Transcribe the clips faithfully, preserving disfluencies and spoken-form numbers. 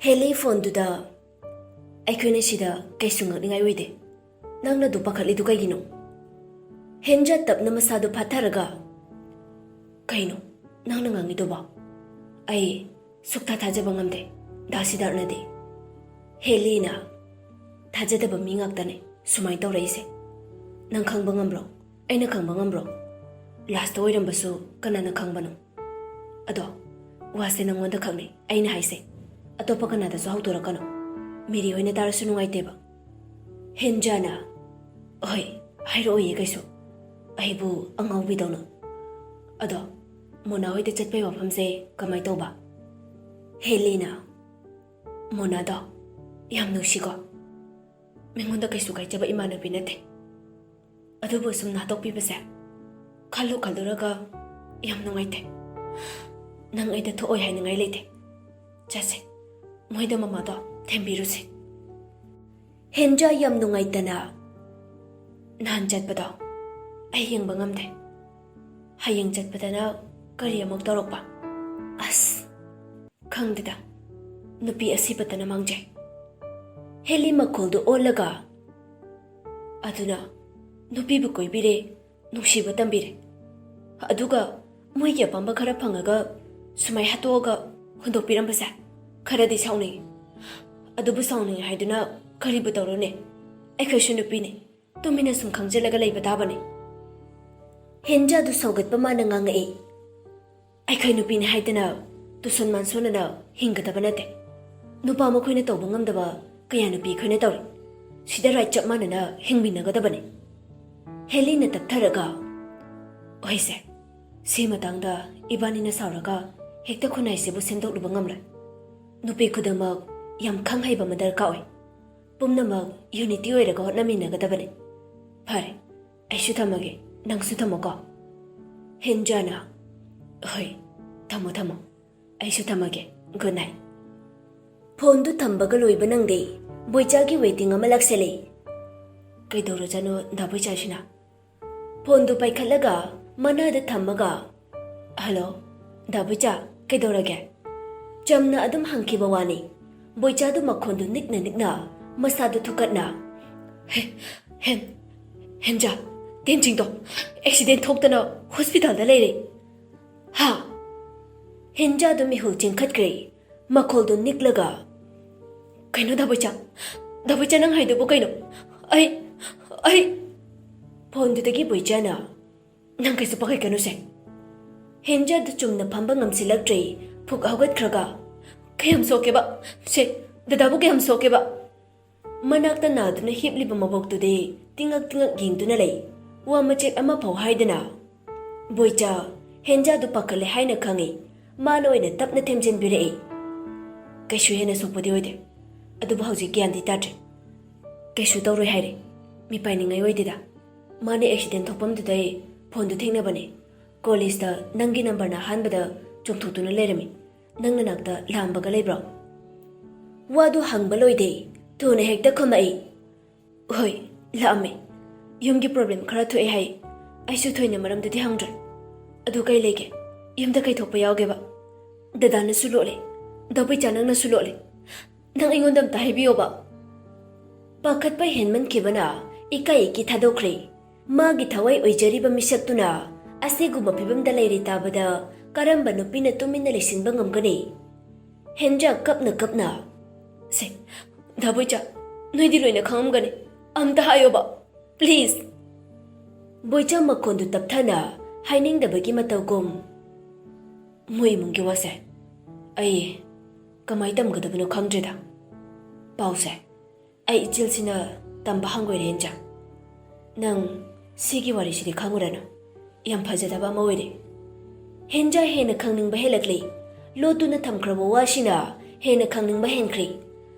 Heli ꯐꯣꯟꯗꯨꯗ, "ꯑꯩꯈꯣꯏꯅ ꯁꯤꯗ ꯀꯩꯁꯨ ꯉꯛꯅꯤꯡꯉꯥꯏ ꯑꯣꯏꯗꯦ꯫ ꯅꯪꯅ ꯑꯗꯨ ꯄꯥꯈꯠꯂꯤꯗꯨ ꯀꯩꯒꯤꯅꯣ?" ꯍꯦꯟꯖꯥ ꯇꯞꯅ ꯃꯁꯥꯗꯨ ꯐꯥꯊꯔꯒ, "ꯀꯩꯅꯣ ꯅꯪꯅ ꯉꯥꯡꯉꯤꯗꯨꯕꯣ? ꯑꯩ ꯁꯨꯛꯊꯥ ꯊꯥꯖꯕ ꯉꯝꯗꯦ ꯗꯥ ꯁꯤꯗꯥꯔꯠꯅꯗꯤ꯫ ꯍꯦꯂꯤꯅ ꯊꯥꯖꯗꯕ ꯃꯤ ꯉꯥꯛꯇꯅꯦ ꯁꯨꯃꯥꯏꯅ ꯇꯧꯔꯛꯏꯁꯦ꯫ ꯅꯪ ꯈꯪꯕ ꯉꯝꯕ꯭ꯔꯣ? ꯑꯩꯅ ꯈꯪꯕ ꯉꯝꯕ꯭ꯔꯣ? ꯂꯥꯁꯇ ꯑꯣꯏꯔꯝꯕꯁꯨ ꯀꯅꯥꯅ ꯈꯪꯕꯅꯣ? ꯑꯗꯣ ꯋꯥꯁꯦ ꯅꯪꯉꯣꯟꯗ ꯈꯛꯅꯦ ꯑꯩꯅ ꯍꯥꯏꯁꯦ, ꯑꯇꯣꯞꯄ ꯀꯅꯥꯗꯁꯨ ꯍꯧꯗꯣꯔꯛꯀꯅꯨ꯫ ꯃꯦꯔꯤ ꯍꯣꯏꯅ ꯇꯥꯔꯁꯨ ꯅꯨꯡꯉꯥꯏꯇꯦꯕ꯫" ꯍꯦꯟꯖꯥꯅ, "ꯍꯣꯏ, ꯍꯥꯏꯔꯛꯑꯣꯏꯌꯦ ꯀꯩꯁꯨ, ꯑꯩꯕꯨ ꯑꯉꯥꯎꯕꯤꯗꯧꯅ꯫ ꯑꯗꯣ ꯃꯣꯅꯥ ꯍꯣꯏꯗ ꯆꯠꯄꯩ ꯋꯥꯐꯝꯁꯦ ꯀꯃꯥꯏ ꯇꯧꯕ?" ꯍꯦꯂꯤꯅ, "ꯃꯣꯅꯥꯗꯣ ꯌꯥꯝ ꯅꯨꯡꯁꯤꯀꯣ꯫ ꯃꯉꯣꯟꯗ ꯀꯩꯁꯨ ꯀꯥꯏꯖꯕ ꯏꯃꯥꯟꯅꯕꯤ ꯅꯠꯇꯦ꯫ ꯑꯗꯨꯕꯨ ꯁꯨꯝ ꯅꯥꯇꯣꯛꯄꯤꯕꯁꯦ ꯈꯜꯂꯨ ꯈꯜꯂꯨꯔꯒ ꯌꯥꯝ ꯅꯨꯡꯉꯥꯏꯇꯦ꯫ ꯅꯪ ꯑꯩꯗ ꯊꯣꯛꯑꯣꯏ ꯍꯥꯏꯅꯤꯡꯉꯥꯏ ꯂꯩꯇꯦ꯫ ꯆꯠꯁꯦ, ꯃꯣꯏꯗ ꯃꯃꯥꯗꯣ ꯊꯦꯝꯕꯤꯔꯨꯁꯦ꯫" ꯍꯦꯟꯖꯥ ꯌꯥꯝ ꯅꯨꯡꯉꯥꯏꯇꯅ, "ꯅꯍꯥꯟ ꯆꯠꯄꯗꯣ ꯑꯩ ꯌꯦꯡꯕ ꯉꯝꯗꯦ꯫ ꯍꯌꯦꯡ ꯆꯠꯄꯗꯅ ꯀꯔꯤ ꯑꯃꯨꯛ ꯇꯧꯔꯛꯄ? ꯑꯁ, ꯈꯪꯗꯦꯗ, ꯅꯨꯄꯤ ꯑꯁꯤꯕꯇꯅ ꯃꯥꯡꯖꯩ꯫" ꯍꯦꯂꯤ ꯃꯈꯣꯜꯗꯨ ꯑꯣꯜꯂꯒ, "ꯑꯗꯨꯅ ꯅꯨꯄꯤꯕꯨ ꯀꯣꯏꯕꯤꯔꯦ, ꯅꯨꯡꯁꯤꯕ ꯇꯝꯕꯤꯔꯦ, ꯑꯗꯨꯒ ꯃꯣꯏꯒꯤ ꯑꯄꯥꯝꯕ ꯈꯔ ꯐꯪꯉꯒ ꯁꯨꯃꯥꯏ ꯍꯥꯠꯇꯣꯛꯑꯒ ꯍꯨꯟꯗꯣꯛꯄꯤꯔꯝꯕꯁꯦ ꯈꯔꯗꯤ ꯁꯥꯎꯅꯤꯡꯉꯤ꯫ ꯑꯗꯨꯕꯨ ꯁꯥꯎꯅꯤꯡꯉꯤ ꯍꯥꯏꯗꯨꯅ ꯀꯔꯤꯕꯨ ꯇꯧꯔꯨꯅꯤ? ꯑꯩꯈꯣꯏꯁꯨ ꯅꯨꯄꯤꯅꯤ, ꯇꯨꯃꯤꯟꯅ ꯁꯨꯝ ꯈꯪꯖꯤꯜꯂꯒ ꯂꯩꯕ ꯇꯥꯕꯅꯤ꯫" ꯍꯦꯟꯖꯥꯗꯨ ꯁꯥꯎꯒꯠꯄ ꯃꯥꯅ ꯉꯥꯡꯉꯛꯏ꯫ "ꯑꯩꯈꯣꯏ ꯅꯨꯄꯤꯅꯤ ꯍꯥꯏꯗꯅ ꯇꯨꯁꯟ ꯃꯥꯟꯁꯣꯟꯅꯅ ꯍꯤꯡꯒꯗꯕ ꯅꯠꯇꯦ꯫ ꯅꯨꯄꯥ ꯃꯈꯣꯏꯅ ꯇꯧꯕ ꯉꯝꯗꯕ ꯀꯌꯥ ꯅꯨꯄꯤ ꯑꯩꯈꯣꯏꯅ ꯇꯧꯔꯤ꯫ ꯁꯤꯗ ꯔꯥꯏꯠ ꯆꯞ ꯃꯥꯟꯅꯅ ꯍꯤꯡꯃꯤꯟꯅꯒꯗꯕꯅꯤ꯫" ꯍꯦꯂꯤꯅ ꯇꯞꯊꯔꯒ, "ꯍꯣꯏꯁꯦ, ꯁꯤ ꯃꯇꯥꯡꯗ ꯏꯕꯥꯅꯤꯅ ꯁꯥꯎꯔꯒ ꯍꯦꯛꯇ ꯈꯨꯟꯅꯥꯏꯁꯤꯕꯨ ꯁꯦꯝꯗꯣꯛꯂꯨꯕ ꯉꯝꯂꯣꯏ꯫ ꯅꯨꯄꯤ ꯈꯨꯗꯤꯡꯃꯛ ꯌꯥꯝ ꯈꯪ ꯍꯩꯕ ꯑꯃ ꯗꯔꯀꯥꯔ ꯑꯣꯏ꯫ ꯄꯨꯝꯅꯃꯛ ꯌꯨꯅꯤꯇꯤ ꯑꯣꯏꯔꯒ ꯍꯣꯠꯅꯃꯤꯟꯅꯒꯗꯕꯅꯤ꯫ ꯐꯔꯦ, ꯑꯩꯁꯨ ꯊꯝꯃꯒꯦ, ꯅꯪꯁꯨ ꯊꯝꯃꯣꯀꯣ꯫" ꯍꯦꯟꯖꯥꯅ, "ꯍꯣꯏ, ꯊꯝꯃꯣ ꯊꯝꯃꯣ, ꯑꯩꯁꯨ ꯊꯝꯃꯒꯦ, ꯒꯨꯗ ꯅꯥꯏꯠ꯫" ꯐꯣꯟꯗꯨ ꯊꯝꯕꯒ ꯂꯣꯏꯕ ꯅꯪꯗꯦ, ꯕꯣꯏꯆꯥꯒꯤ ꯋꯦꯇꯤꯡ ꯑꯃ ꯂꯥꯛꯁꯜꯂꯦ꯫ "ꯀꯩꯗꯧꯔꯖꯥꯠꯅꯣ ꯗꯥ ꯕꯣꯏꯆꯥꯁꯤꯅ?" ꯐꯣꯟꯗꯨ ꯄꯥꯏꯈꯠꯂꯒ ꯃꯅꯥꯗ ꯊꯝꯃꯒ, "ꯍꯜꯂꯣ, ꯗꯥ ꯕꯣꯏꯆꯥ, ꯀꯩꯗꯧꯔꯒꯦ?" ꯆꯝꯅ ꯑꯗꯨꯝ ꯍꯪꯈꯤꯕ ꯋꯥꯅꯤ꯫ ꯕꯣꯏꯆꯥꯗꯨ ꯃꯈꯣꯟꯗꯨ ꯅꯤꯛꯅ ꯅꯤꯛꯅ, ꯃꯁꯥꯗꯨ ꯊꯨꯀꯠꯅ, "ꯍꯦ, ꯍꯦꯟ, ꯍꯦꯟꯖꯥ, ꯇꯦꯟꯖꯤꯡꯗꯣ ꯑꯦꯛꯁꯤꯗꯦꯟ ꯊꯣꯛꯇꯅ ꯍꯣꯁꯄꯤꯇꯥꯜꯗ ꯂꯩꯔꯦ"꯫ "ꯍꯥ?" ꯍꯦꯟꯖꯥꯗꯨ ꯃꯤꯍꯨꯜ ꯆꯦꯟꯈꯠꯈ꯭ꯔꯦ꯫ ꯃꯈꯣꯜꯗꯨ ꯅꯤꯛꯂꯒ, "ꯀꯩꯅꯣ ꯗꯥꯕꯣꯏꯆꯥ? ꯗꯥꯕꯣꯏꯆꯥ, ꯅꯪ ꯍꯥꯏꯗꯨꯕꯨ ꯀꯩꯅꯣ? ꯑꯩ, ꯑꯩ..." ꯐꯣꯟꯗꯨꯗꯒꯤ ꯕꯣꯏꯆꯥꯅ, "ꯅꯪ ꯀꯩꯁꯨ ꯄꯥꯈꯠꯀꯅꯨꯁꯦ"꯫ ꯍꯦꯟꯖꯥꯗꯨ ꯆꯨꯝꯅ ꯐꯝꯕ ꯉꯝꯁꯤꯜꯂꯛꯇ꯭ꯔꯦ꯫ ꯐꯨꯛ ꯍꯧꯒꯠꯈ꯭ꯔꯒ, "ꯀꯌꯥꯝ ꯁꯣꯛꯀꯦꯕ? ꯁꯦ, ꯗꯗꯥꯕꯨ ꯀꯌꯥꯝ ꯁꯣꯛꯀꯦꯕ?" ꯃꯅꯥꯛꯇ ꯅꯥꯗꯨꯅ ꯍꯤꯞꯂꯤꯕ ꯃꯕꯣꯛꯇꯨꯗꯤ ꯇꯤꯡꯉꯛ ꯇꯤꯡꯉꯛ ꯌꯦꯡꯗꯨꯅ ꯂꯩ꯫ ꯋꯥ ꯃꯆꯦꯠ ꯑꯃ ꯐꯥꯎ ꯍꯥꯏꯗꯅ꯫ ꯕꯣꯏꯆꯥ, ꯍꯦꯟꯖꯥꯗꯨ ꯄꯥꯈꯠꯂꯦ ꯍꯥꯏꯅ ꯈꯪꯏ꯫ ꯃꯥꯅ ꯑꯣꯏꯅ ꯇꯞꯅ ꯊꯦꯝꯖꯤꯟꯕꯤꯔꯛꯏ꯫ "ꯀꯩꯁꯨ ꯍꯦꯟꯅ ꯁꯣꯛꯄꯗꯤ ꯑꯣꯏꯗꯦ, ꯑꯗꯨꯕꯨ ꯍꯧꯖꯤꯛ ꯒ꯭ꯌꯥꯟꯗꯤ ꯇꯥꯗ꯭ꯔꯦ꯫ ꯀꯩꯁꯨ ꯇꯧꯔꯣꯏ ꯍꯥꯏꯔꯦ꯫ ꯃꯤꯄꯥꯏꯅꯤꯡꯉꯥꯏ ꯑꯣꯏꯗꯦꯗ꯫ ꯃꯥꯅ ꯑꯦꯛꯁꯤꯗꯦꯟ ꯊꯣꯛꯐꯝꯗꯨꯗꯩ ꯐꯣꯟꯗꯨ ꯊꯦꯡꯅꯕꯅꯦ꯫ ꯀꯣꯂꯦꯖꯇ ꯅꯪꯒꯤ ꯅꯝꯕꯔꯅ ꯑꯍꯥꯟꯕꯗ ꯆꯣꯡꯊꯣꯛꯇꯨꯅ ꯂꯩꯔꯝꯃꯤ꯫ ꯅꯪ ꯅꯅꯥꯛꯇ ꯂꯥꯛꯑꯝꯕꯒ ꯂꯩꯕ꯭ꯔꯣ?" ꯋꯥꯗꯨ ꯍꯪꯕ ꯂꯣꯏꯗꯦ꯫ ꯊꯨꯅ ꯍꯦꯛꯇ ꯈꯨꯝꯃꯛꯏ꯫ "ꯍꯣꯏ, ꯂꯥꯛꯑꯝꯃꯦ꯫ ꯌꯨꯝꯒꯤ ꯄ꯭ꯔꯣꯕ꯭ꯂꯦꯝ ꯈꯔ ꯊꯣꯛꯑꯦ ꯍꯥꯏ꯫ ꯑꯩꯁꯨ ꯊꯣꯏꯅ ꯃꯔꯝꯗꯨꯗꯤ ꯍꯪꯗ꯭ꯔꯦ꯫ ꯑꯗꯨ ꯀꯩ ꯂꯩꯒꯦ? ꯌꯨꯝꯗ ꯀꯩ ꯊꯣꯛꯄ ꯌꯥꯎꯒꯦꯕ? ꯗꯗꯥꯅꯁꯨ ꯂꯣꯠꯂꯦ꯫ ꯗꯥꯕꯣꯏꯆꯥ, ꯅꯪꯅꯁꯨ ꯂꯣꯠꯂꯦ꯫ ꯅꯪ ꯑꯩꯉꯣꯟꯗ ꯑꯝꯇ ꯍꯥꯏꯕꯤꯌꯣꯕ"꯫ ꯄꯥꯈꯠꯄ ꯍꯦꯟꯃꯟꯈꯤꯕꯅ ꯏꯀꯥꯏ ꯏꯀꯤ ꯊꯥꯗꯣꯛꯈ꯭ꯔꯦ꯫ ꯃꯥꯒꯤ ꯊꯋꯥꯏ ꯑꯣꯏꯖꯔꯤꯕ ꯃꯤꯁꯛꯇꯨꯅ ꯑꯁꯤꯒꯨꯝꯕ ꯐꯤꯕꯝꯗ ꯂꯩꯔꯤ ꯇꯥꯕꯗ ꯀꯔꯝꯕ ꯅꯨꯄꯤꯅ ꯇꯨꯃꯤꯟꯅ ꯂꯩꯁꯤꯟꯕ ꯉꯝꯒꯅꯤ? ꯍꯦꯟꯖꯥ ꯀꯞꯅ ꯀꯞꯅ, "ꯁꯦ, ꯗꯥꯕꯣꯏꯆꯥ, ꯅꯣꯏꯗꯤ ꯂꯣꯏꯅ ꯈꯪꯉꯝꯒꯅꯤ꯫ ꯑꯝꯇ ꯍꯥꯏꯌꯣꯕ, ꯄ꯭ꯂꯤꯖ"꯫ ꯕꯣꯏꯆꯥ ꯃꯈꯣꯟꯗꯨ ꯇꯞꯊꯅ, ꯍꯥꯏꯅꯤꯡꯗꯕꯒꯤ ꯃꯇꯧꯒꯨꯝ, "ꯃꯣꯏ ꯏꯃꯨꯡꯒꯤ ꯋꯥꯁꯦ ꯑꯩ ꯀꯃꯥꯏ ꯇꯝꯒꯗꯕꯅꯣ ꯈꯪꯗ꯭ꯔꯦꯗ꯫ ꯄꯥꯎꯁꯦ ꯑꯩ ꯏꯆꯤꯜꯁꯤꯅ ꯇꯝꯕ ꯍꯪꯒꯣꯏꯔꯦ, ꯍꯦꯟꯖꯥ꯫ ꯅꯪ ꯁꯤꯒꯤ ꯋꯥꯔꯤꯁꯤꯗꯤ ꯈꯪꯉꯨꯔꯅꯨ꯫ ꯌꯥꯝ ꯐꯖꯗꯕ ꯑꯃ ꯑꯣꯏꯔꯦ"꯫ ꯍꯦꯟꯖꯥ ꯍꯦꯟꯅ ꯈꯪꯅꯤꯡꯕ ꯍꯦꯜꯂꯛꯂꯦ꯫ ꯂꯣꯠꯇꯨꯅ ꯊꯝꯈ꯭ꯔꯕ ꯋꯥꯁꯤꯅ ꯍꯦꯟꯅ ꯈꯪꯅꯤꯡꯕ ꯍꯦꯟꯈ꯭ꯔꯦ꯫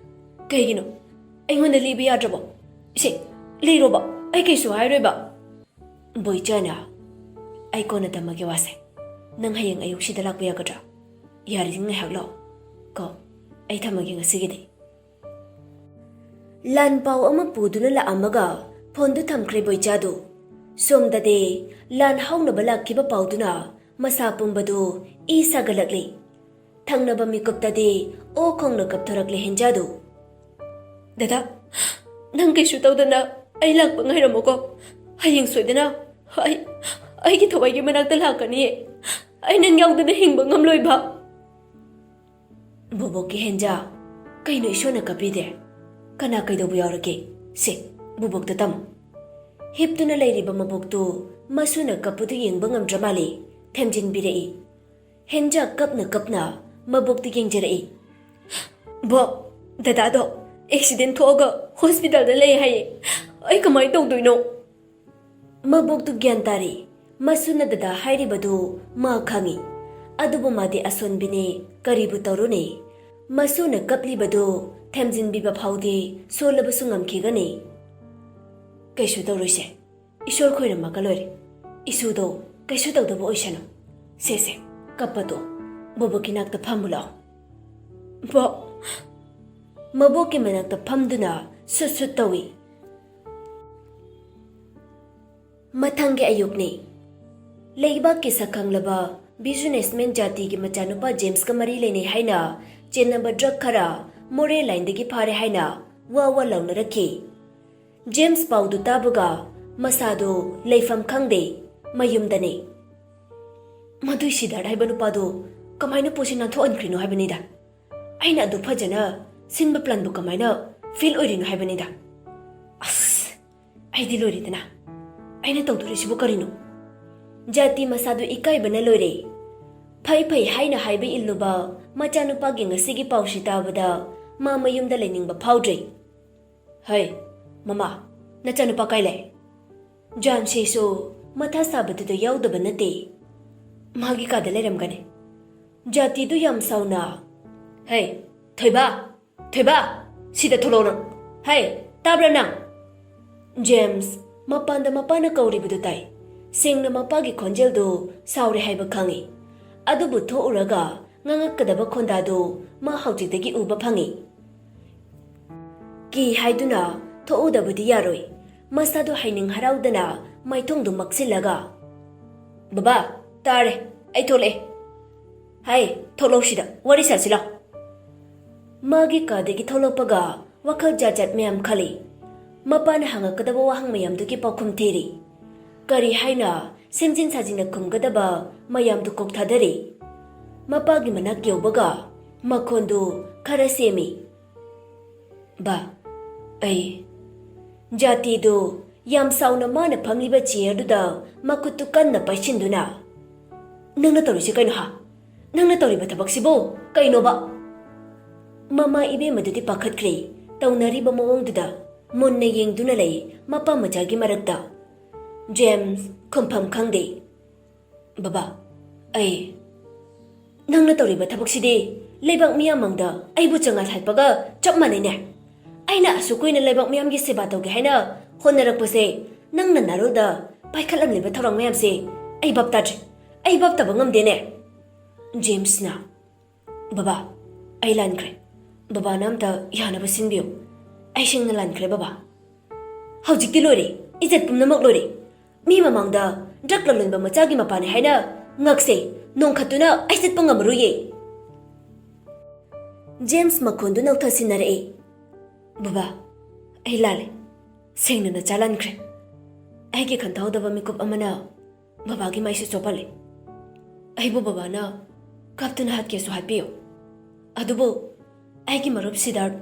"ꯀꯩꯒꯤꯅꯣ? ꯑꯩꯉꯣꯟꯗ ꯂꯤꯕ ꯌꯥꯗ꯭ꯔꯕꯣ? ꯏꯁꯦ, ꯂꯤꯔꯣꯕ, ꯑꯩ ꯀꯩꯁꯨ ꯍꯥꯏꯔꯣꯏꯕ"꯫ ꯕꯣꯏꯆꯥꯅ, "ꯑꯩ ꯀꯣꯟꯅ ꯇꯝꯃꯒꯦ ꯋꯥꯁꯦ꯫ ꯅꯪ ꯍꯌꯦꯡ ꯑꯌꯨꯛꯁꯤꯗ ꯂꯥꯛꯄ ꯌꯥꯒꯗ꯭ꯔꯥ? ꯌꯥꯔꯗꯤ ꯉꯥꯏꯍꯥꯛ ꯂꯥꯛꯑꯣ꯫ ꯀꯣ, ꯑꯩ ꯊꯝꯃꯒꯦ ꯉꯁꯤꯒꯤꯗꯤ"꯫ ꯂꯥꯟ ꯄꯥꯎ ꯑꯃ ꯄꯨꯗꯨꯅ ꯂꯥꯛꯑꯝꯃꯒ ꯐꯣꯟꯗꯨ ꯊꯝꯈ꯭ꯔꯦ ꯕꯣꯏꯆꯥꯗꯨ꯫ ꯁꯣꯝꯗꯗꯤ ꯂꯥꯟ ꯍꯧꯅꯕ ꯂꯥꯛꯈꯤꯕ ꯄꯥꯎꯗꯨꯅ ꯃꯁꯥ ꯄꯨꯝꯕꯗꯨ ꯏ ꯁꯥꯒꯠꯂꯛꯂꯤ꯫ ꯊꯪꯅꯕ ꯃꯤꯀꯨꯞꯇꯗꯤ ꯑꯣ ꯈꯣꯡꯅ ꯀꯞꯊꯣꯔꯛꯂꯦ ꯍꯦꯟꯖꯥꯗꯨ꯫ "ꯗꯗꯥ, ꯅꯪ ꯀꯩꯁꯨ ꯇꯧꯗꯅ ꯑꯩ ꯂꯥꯛꯄ ꯉꯥꯏꯔꯝꯃꯨꯀꯣ꯫ ꯍꯌꯦꯡ ꯁꯣꯏꯗꯅ ꯑꯩ, ꯑꯩꯒꯤ ꯊꯋꯥꯏꯒꯤ ꯃꯅꯥꯛꯇ ꯂꯥꯛꯀꯅꯤꯌꯦ꯫ ꯑꯩ ꯅꯪ ꯌꯥꯎꯗꯅ ꯍꯤꯡꯕ ꯉꯝꯂꯣꯏꯕ꯫" "ꯕꯣꯕꯣꯛꯀꯤ ꯍꯦꯟꯖꯥ, ꯀꯩꯅꯣ ꯏꯁꯣꯔꯅ ꯀꯞꯄꯤꯗꯦ? ꯀꯅꯥ ꯀꯩꯗꯧꯕ ꯌꯥꯎꯔꯒꯦ? ꯁꯦ, ꯕꯣꯕꯣꯛꯇ ꯇꯝꯃꯨ꯫" ꯍꯤꯞꯇꯨꯅ ꯂꯩꯔꯤꯕ ꯃꯕꯣꯛꯇꯨ ꯃꯁꯨꯅ ꯀꯞꯄꯗꯨ ꯌꯦꯡꯕ ꯉꯝꯗ꯭ꯔ ꯃꯥꯜꯂꯦ, ꯊꯦꯝꯖꯤꯟꯕꯤꯔꯛꯏ꯫ ꯍꯦꯟꯖꯥ ꯀꯞꯅ ꯀꯞꯅ ꯃꯕꯣꯛꯇꯨ ꯌꯦꯡꯖꯔꯛꯏ꯫ "ꯕꯣꯛ, ꯗꯗꯥꯗꯣ ꯑꯦꯛꯁꯤꯗꯦꯟ ꯊꯣꯛꯑꯒ ꯍꯣꯁꯄꯤꯇꯥꯜꯗ ꯂꯩ ꯍꯥꯏꯌꯦ꯫ ꯑꯩ ꯀꯃꯥꯏꯅ ꯇꯧꯗꯣꯏꯅꯣ?" ꯃꯕꯣꯛꯇꯨ ꯒ꯭ꯌꯥꯟ ꯇꯥꯔꯦ꯫ ꯃꯁꯨꯅ ꯗꯗꯥ ꯍꯥꯏꯔꯤꯕꯗꯨ ꯃꯥ ꯈꯪꯏ꯫ ꯑꯗꯨꯕꯨ ꯃꯥꯗꯤ ꯑꯁꯣꯟꯕꯤꯅꯤ, ꯀꯔꯤꯕꯨ ꯇꯧꯔꯨꯅꯤ? ꯃꯁꯨꯅ ꯀꯞꯂꯤꯕꯗꯨ ꯊꯦꯝꯖꯤꯟꯕꯤꯕ ꯐꯥꯎꯗꯤ ꯁꯣꯜꯂꯕꯁꯨ ꯉꯝꯈꯤꯒꯅꯤ꯫ "ꯀꯩꯁꯨ ꯇꯧꯔꯣꯏꯁꯦ꯫ ꯏꯁꯣꯔ ꯈꯣꯏꯔꯝꯃꯒ ꯂꯣꯏꯔꯦ꯫ ꯏꯁꯨꯗꯣ ꯀꯩꯁꯨ ꯇꯧꯗꯕ ꯑꯣꯏꯁꯅꯨ꯫ ꯁꯦ, ꯁꯦ, ꯀꯞꯄꯗꯣ ꯕꯣꯕꯣꯛꯀꯤ ꯅꯥꯛꯇ ꯐꯝꯃꯨ ꯂꯥꯛꯑꯣ꯫" ꯕꯣꯛ꯫ ꯃꯕꯣꯛꯀꯤ ꯃꯅꯥꯛꯇ ꯐꯝꯗꯨꯅ ꯁꯨꯠ ꯁꯨꯠ ꯇꯧꯏ꯫ ꯃꯊꯪꯒꯤ ꯑꯌꯨꯛꯅꯤ꯫ ꯂꯩꯕꯥꯛꯀꯤ ꯁꯛꯈꯪꯂꯕ ꯕꯤꯖꯤꯅꯦꯁꯃꯦꯟ ꯖꯥꯇꯤꯒꯤ ꯃꯆꯥꯅꯨꯄꯥ ꯖꯦꯝꯁꯀ ꯃꯔꯤ ꯂꯩꯅꯩ ꯍꯥꯏꯅ ꯆꯦꯟꯅꯕ ꯗ꯭ꯔꯒ ꯈꯔ ꯃꯣꯔꯦ ꯂꯥꯏꯟꯗꯒꯤ ꯐꯥꯔꯦ ꯍꯥꯏꯅ ꯋꯥ ꯋꯥ ꯂꯥꯎꯅꯔꯛꯈꯤ꯫ ꯖꯦꯝꯁ ꯄꯥꯎꯗꯨ ꯇꯥꯕꯒ ꯃꯁꯥꯗꯨ ꯂꯩꯐꯝ ꯈꯪꯗꯦ, ꯃꯌꯨꯝꯗꯅꯤ꯫ "ꯃꯗꯨꯏ ꯁꯤꯗꯥꯔꯠ ꯍꯥꯏꯕ ꯅꯨꯄꯥꯗꯨ ꯀꯃꯥꯏꯅ ꯄꯣꯠꯁꯤ ꯅꯥꯟꯊꯣꯛꯍꯟꯈ꯭ꯔꯤꯅꯣ ꯍꯥꯏꯕꯅꯤꯗ꯫ ꯑꯩꯅ ꯑꯗꯨ ꯐꯖꯅ ꯁꯤꯟꯕ ꯄ꯭ꯂꯥꯟꯕꯨ ꯀꯃꯥꯏꯅ ꯐꯦꯜ ꯑꯣꯏꯔꯤꯅꯣ ꯍꯥꯏꯕꯅꯤꯗ꯫ ꯑꯁ, ꯑꯩꯗꯤ ꯂꯣꯏꯔꯦꯗꯅ꯫ ꯑꯩꯅ ꯇꯧꯗꯣꯔꯤꯁꯤꯕꯨ ꯀꯔꯤꯅꯣ?" ꯖꯥꯇꯤ ꯃꯁꯥꯗꯨ ꯏꯀꯥꯏꯕꯅ ꯂꯣꯏꯔꯦ꯫ ꯐꯩ ꯐꯩ ꯍꯥꯏꯅ ꯍꯥꯏꯕ ꯏꯜꯂꯨꯕ ꯃꯆꯥꯅꯨꯄꯥꯒꯤ ꯉꯁꯤꯒꯤ ꯄꯥꯎꯁꯤ ꯇꯥꯕꯗ ꯃꯥ ꯃꯌꯨꯝꯗ ꯂꯩꯅꯤꯡꯕ ꯐꯥꯎꯗ꯭ꯔꯦ꯫ "ꯍꯩ, ꯃꯃꯥ, ꯅꯆꯥꯅꯨꯄꯥ ꯀꯥꯏ ꯂꯩ?" ꯖꯥꯟꯁꯤꯁꯨ ꯃꯊꯥ ꯁꯥꯕꯗꯨꯗ ꯌꯥꯎꯗꯕ ꯅꯠꯇꯦ꯫ "ꯃꯥꯒꯤ ꯀꯥꯗ ꯂꯩꯔꯝꯒꯅꯤ꯫" ꯖꯥꯇꯤꯗꯨ ꯌꯥꯝ ꯁꯥꯎꯅ, "ꯍꯩ, ꯊꯣꯏꯕ, ꯊꯣꯏꯕ, ꯁꯤꯗ ꯊꯣꯛꯂꯛꯑꯣ ꯅꯪ꯫ ꯍꯩ, ꯇꯥꯕ꯭ꯔꯥ ꯅꯪ?" ꯖꯦꯝꯁ ꯃꯄꯥꯟꯗ ꯃꯄꯥꯅ ꯀꯧꯔꯤꯕꯗꯨ ꯇꯥꯏ꯫ ꯁꯦꯡꯅ ꯃꯄꯥꯒꯤ ꯈꯣꯟꯖꯦꯜꯗꯨ ꯁꯥꯎꯔꯦ ꯍꯥꯏꯕ ꯈꯪꯏ꯫ ꯑꯗꯨꯕꯨ ꯊꯣꯛꯎꯔꯒ ꯉꯥꯡꯉꯛꯀꯗꯕ ꯈꯣꯟꯗꯥꯗꯨ ꯃꯥ ꯍꯧꯖꯤꯛꯇꯒꯤ ꯎꯕ ꯐꯪꯏ꯫ ꯀꯤ ꯍꯥꯏꯗꯨꯅ ꯊꯣꯛꯎꯗꯕꯗꯤ ꯌꯥꯔꯣꯏ꯫ ꯃꯁꯥꯗꯨ ꯍꯩꯅꯤꯡ ꯍꯔꯥꯎꯗꯅ ꯃꯥꯏꯊꯣꯡꯗꯨ ꯃꯛꯁꯤꯜꯂꯒ, "ꯕꯕꯥ, ꯇꯥꯔꯦ, ꯑꯩ ꯊꯣꯛꯂꯛꯑꯦ꯫ ꯍꯥꯏ, ꯊꯣꯛꯂꯛꯎ ꯁꯤꯗ, ꯋꯥꯔꯤ ꯁꯥꯁꯤ ꯂꯥꯎ꯫" ꯃꯥꯒꯤ ꯀꯥꯗꯒꯤ ꯊꯣꯛꯂꯛꯄꯒ ꯋꯥꯈꯜ ꯖꯥꯠ ꯖꯥꯠ ꯃꯌꯥꯝ ꯈꯜꯂꯤ꯫ ꯃꯄꯥꯅ ꯍꯪꯉꯛꯀꯗꯕ ꯋꯥꯍꯪ ꯃꯌꯥꯝꯗꯨꯒꯤ ꯄꯥꯎꯈꯨꯝ ꯊꯤꯔꯤ꯫ ꯀꯔꯤ ꯍꯥꯏꯅ ꯁꯦꯝꯖꯤꯟ ꯁꯥꯖꯤꯟꯅ ꯈꯨꯝꯒꯗꯕ ꯃꯌꯥꯝꯗꯨ ꯀꯣꯛ ꯊꯥꯗꯔꯤ꯫ ꯃꯄꯥꯒꯤ ꯃꯅꯥꯛ ꯌꯧꯕꯒ ꯃꯈꯣꯟꯗꯨ ꯈꯔ ꯁꯦꯝꯃꯤ꯫ "ꯕꯥ, ꯑꯩ," ꯖꯥꯇꯤꯗꯨ ꯌꯥꯝ ꯁꯥꯎꯅ ꯃꯥꯅ ꯐꯝꯂꯤꯕ ꯆꯤꯌꯔꯗꯨꯗ ꯃꯈꯨꯠꯇꯨ ꯀꯟꯅ ꯄꯥꯏꯁꯤꯟꯗꯨꯅ, "ꯅꯪꯅ ꯇꯧꯔꯤꯁꯤ ꯀꯩꯅꯣ ꯍꯥ? ꯅꯪꯅ ꯇꯧꯔꯤꯕ ꯊꯕꯛꯁꯤꯕꯨ ꯀꯩꯅꯣꯕ?" ꯃꯃꯥ ꯏꯕꯦꯝꯃꯗꯨꯗꯤ ꯄꯥꯈꯠꯈ꯭ꯔꯦ꯫ ꯇꯧꯅꯔꯤꯕ ꯃꯑꯣꯡꯗꯨꯗ ꯃꯨꯟꯅ ꯌꯦꯡꯗꯨꯅ ꯂꯩ ꯃꯄꯥ ꯃꯆꯥꯒꯤ ꯃꯔꯛꯇ꯫ ꯖꯦꯝꯁ ꯈꯨꯝꯐꯝ ꯈꯪꯗꯦ꯫ "ꯕꯕꯥ, ꯑꯩ," "ꯅꯪꯅ ꯇꯧꯔꯤꯕ ꯊꯕꯛꯁꯤꯗꯤ ꯂꯩꯕꯥꯛ ꯃꯤꯌꯥꯝ ꯃꯥꯡꯗ ꯑꯩꯕꯨ ꯆꯉꯥꯏ ꯍꯠꯄꯒ ꯆꯞ ꯃꯥꯟꯅꯩꯅꯦ꯫ ꯑꯩꯅ ꯑꯁꯨꯛ ꯀꯨꯏꯅ ꯂꯩꯕꯥꯛ ꯃꯤꯌꯥꯝꯒꯤ ꯁꯦꯕꯥ ꯇꯧꯒꯦ ꯍꯥꯏꯅ ꯍꯣꯠꯅꯔꯛꯄꯁꯦ, ꯅꯪꯅ ꯅꯥꯔꯣꯜꯗ ꯄꯥꯏꯈꯠꯂꯝꯂꯤꯕ ꯊꯧꯔꯥꯡ ꯃꯌꯥꯝꯁꯦ ꯑꯩ ꯚꯥꯞ ꯇꯥꯗ꯭ꯔꯦ꯫ ꯑꯩ ꯚꯥꯞ ꯇꯥꯕ ꯉꯝꯗꯦꯅꯦ꯫" ꯖꯦꯝꯁꯅ, "ꯕꯕꯥ, ꯑꯩ ꯂꯥꯟꯈ꯭ꯔꯦ꯫ ꯕꯕꯥꯅ ꯑꯝꯇ ꯌꯥꯅꯕ ꯁꯤꯟꯕꯤꯌꯨ꯫ ꯑꯩ ꯁꯦꯡꯅ ꯂꯥꯟꯈ꯭ꯔꯦ ꯕꯕꯥ꯫ ꯍꯧꯖꯤꯛꯇꯤ ꯂꯣꯏꯔꯦ꯫ ꯏꯖꯠ ꯄꯨꯝꯅꯃꯛ ꯂꯣꯏꯔꯦ꯫ ꯃꯤ ꯃꯃꯥꯡꯗ ꯗ꯭ꯔꯒ ꯂꯂꯣꯟꯕ ꯃꯆꯥꯒꯤ ꯃꯄꯥꯅꯦ ꯍꯥꯏꯅ ꯉꯛꯁꯦ ꯅꯣꯡꯈꯠꯇꯨꯅ ꯑꯩ ꯆꯠꯄ ꯉꯝꯃꯔꯣꯏꯌꯦ꯫" ꯖꯦꯝꯁ ꯃꯈꯣꯟꯗꯨ ꯅꯧꯊꯁꯤꯟꯅꯔꯛꯏ꯫ "ꯕꯕꯥ, ꯑꯩ ꯂꯥꯜꯂꯦ꯫ ꯁꯦꯡꯅ ꯅꯆꯥ ꯂꯥꯟꯈ꯭ꯔꯦ꯫ ꯑꯩꯒꯤ ꯈꯟꯊꯍꯧꯗꯕ ꯃꯤꯀꯨꯞ ꯑꯃꯅ ꯕꯕꯥꯒꯤ ꯃꯥꯏꯁꯨ ꯆꯣꯞꯍꯜꯂꯦ꯫ ꯑꯩꯕꯨ ꯕꯕꯥꯅ ꯀꯥꯞꯇꯨꯅ ꯍꯥꯠꯀꯦꯁꯨ ꯍꯥꯠꯄꯤꯌꯨ꯫ ꯑꯗꯨꯕꯨ ꯑꯩꯒꯤ ꯃꯔꯨꯞ ꯁꯤꯗꯥꯔꯠ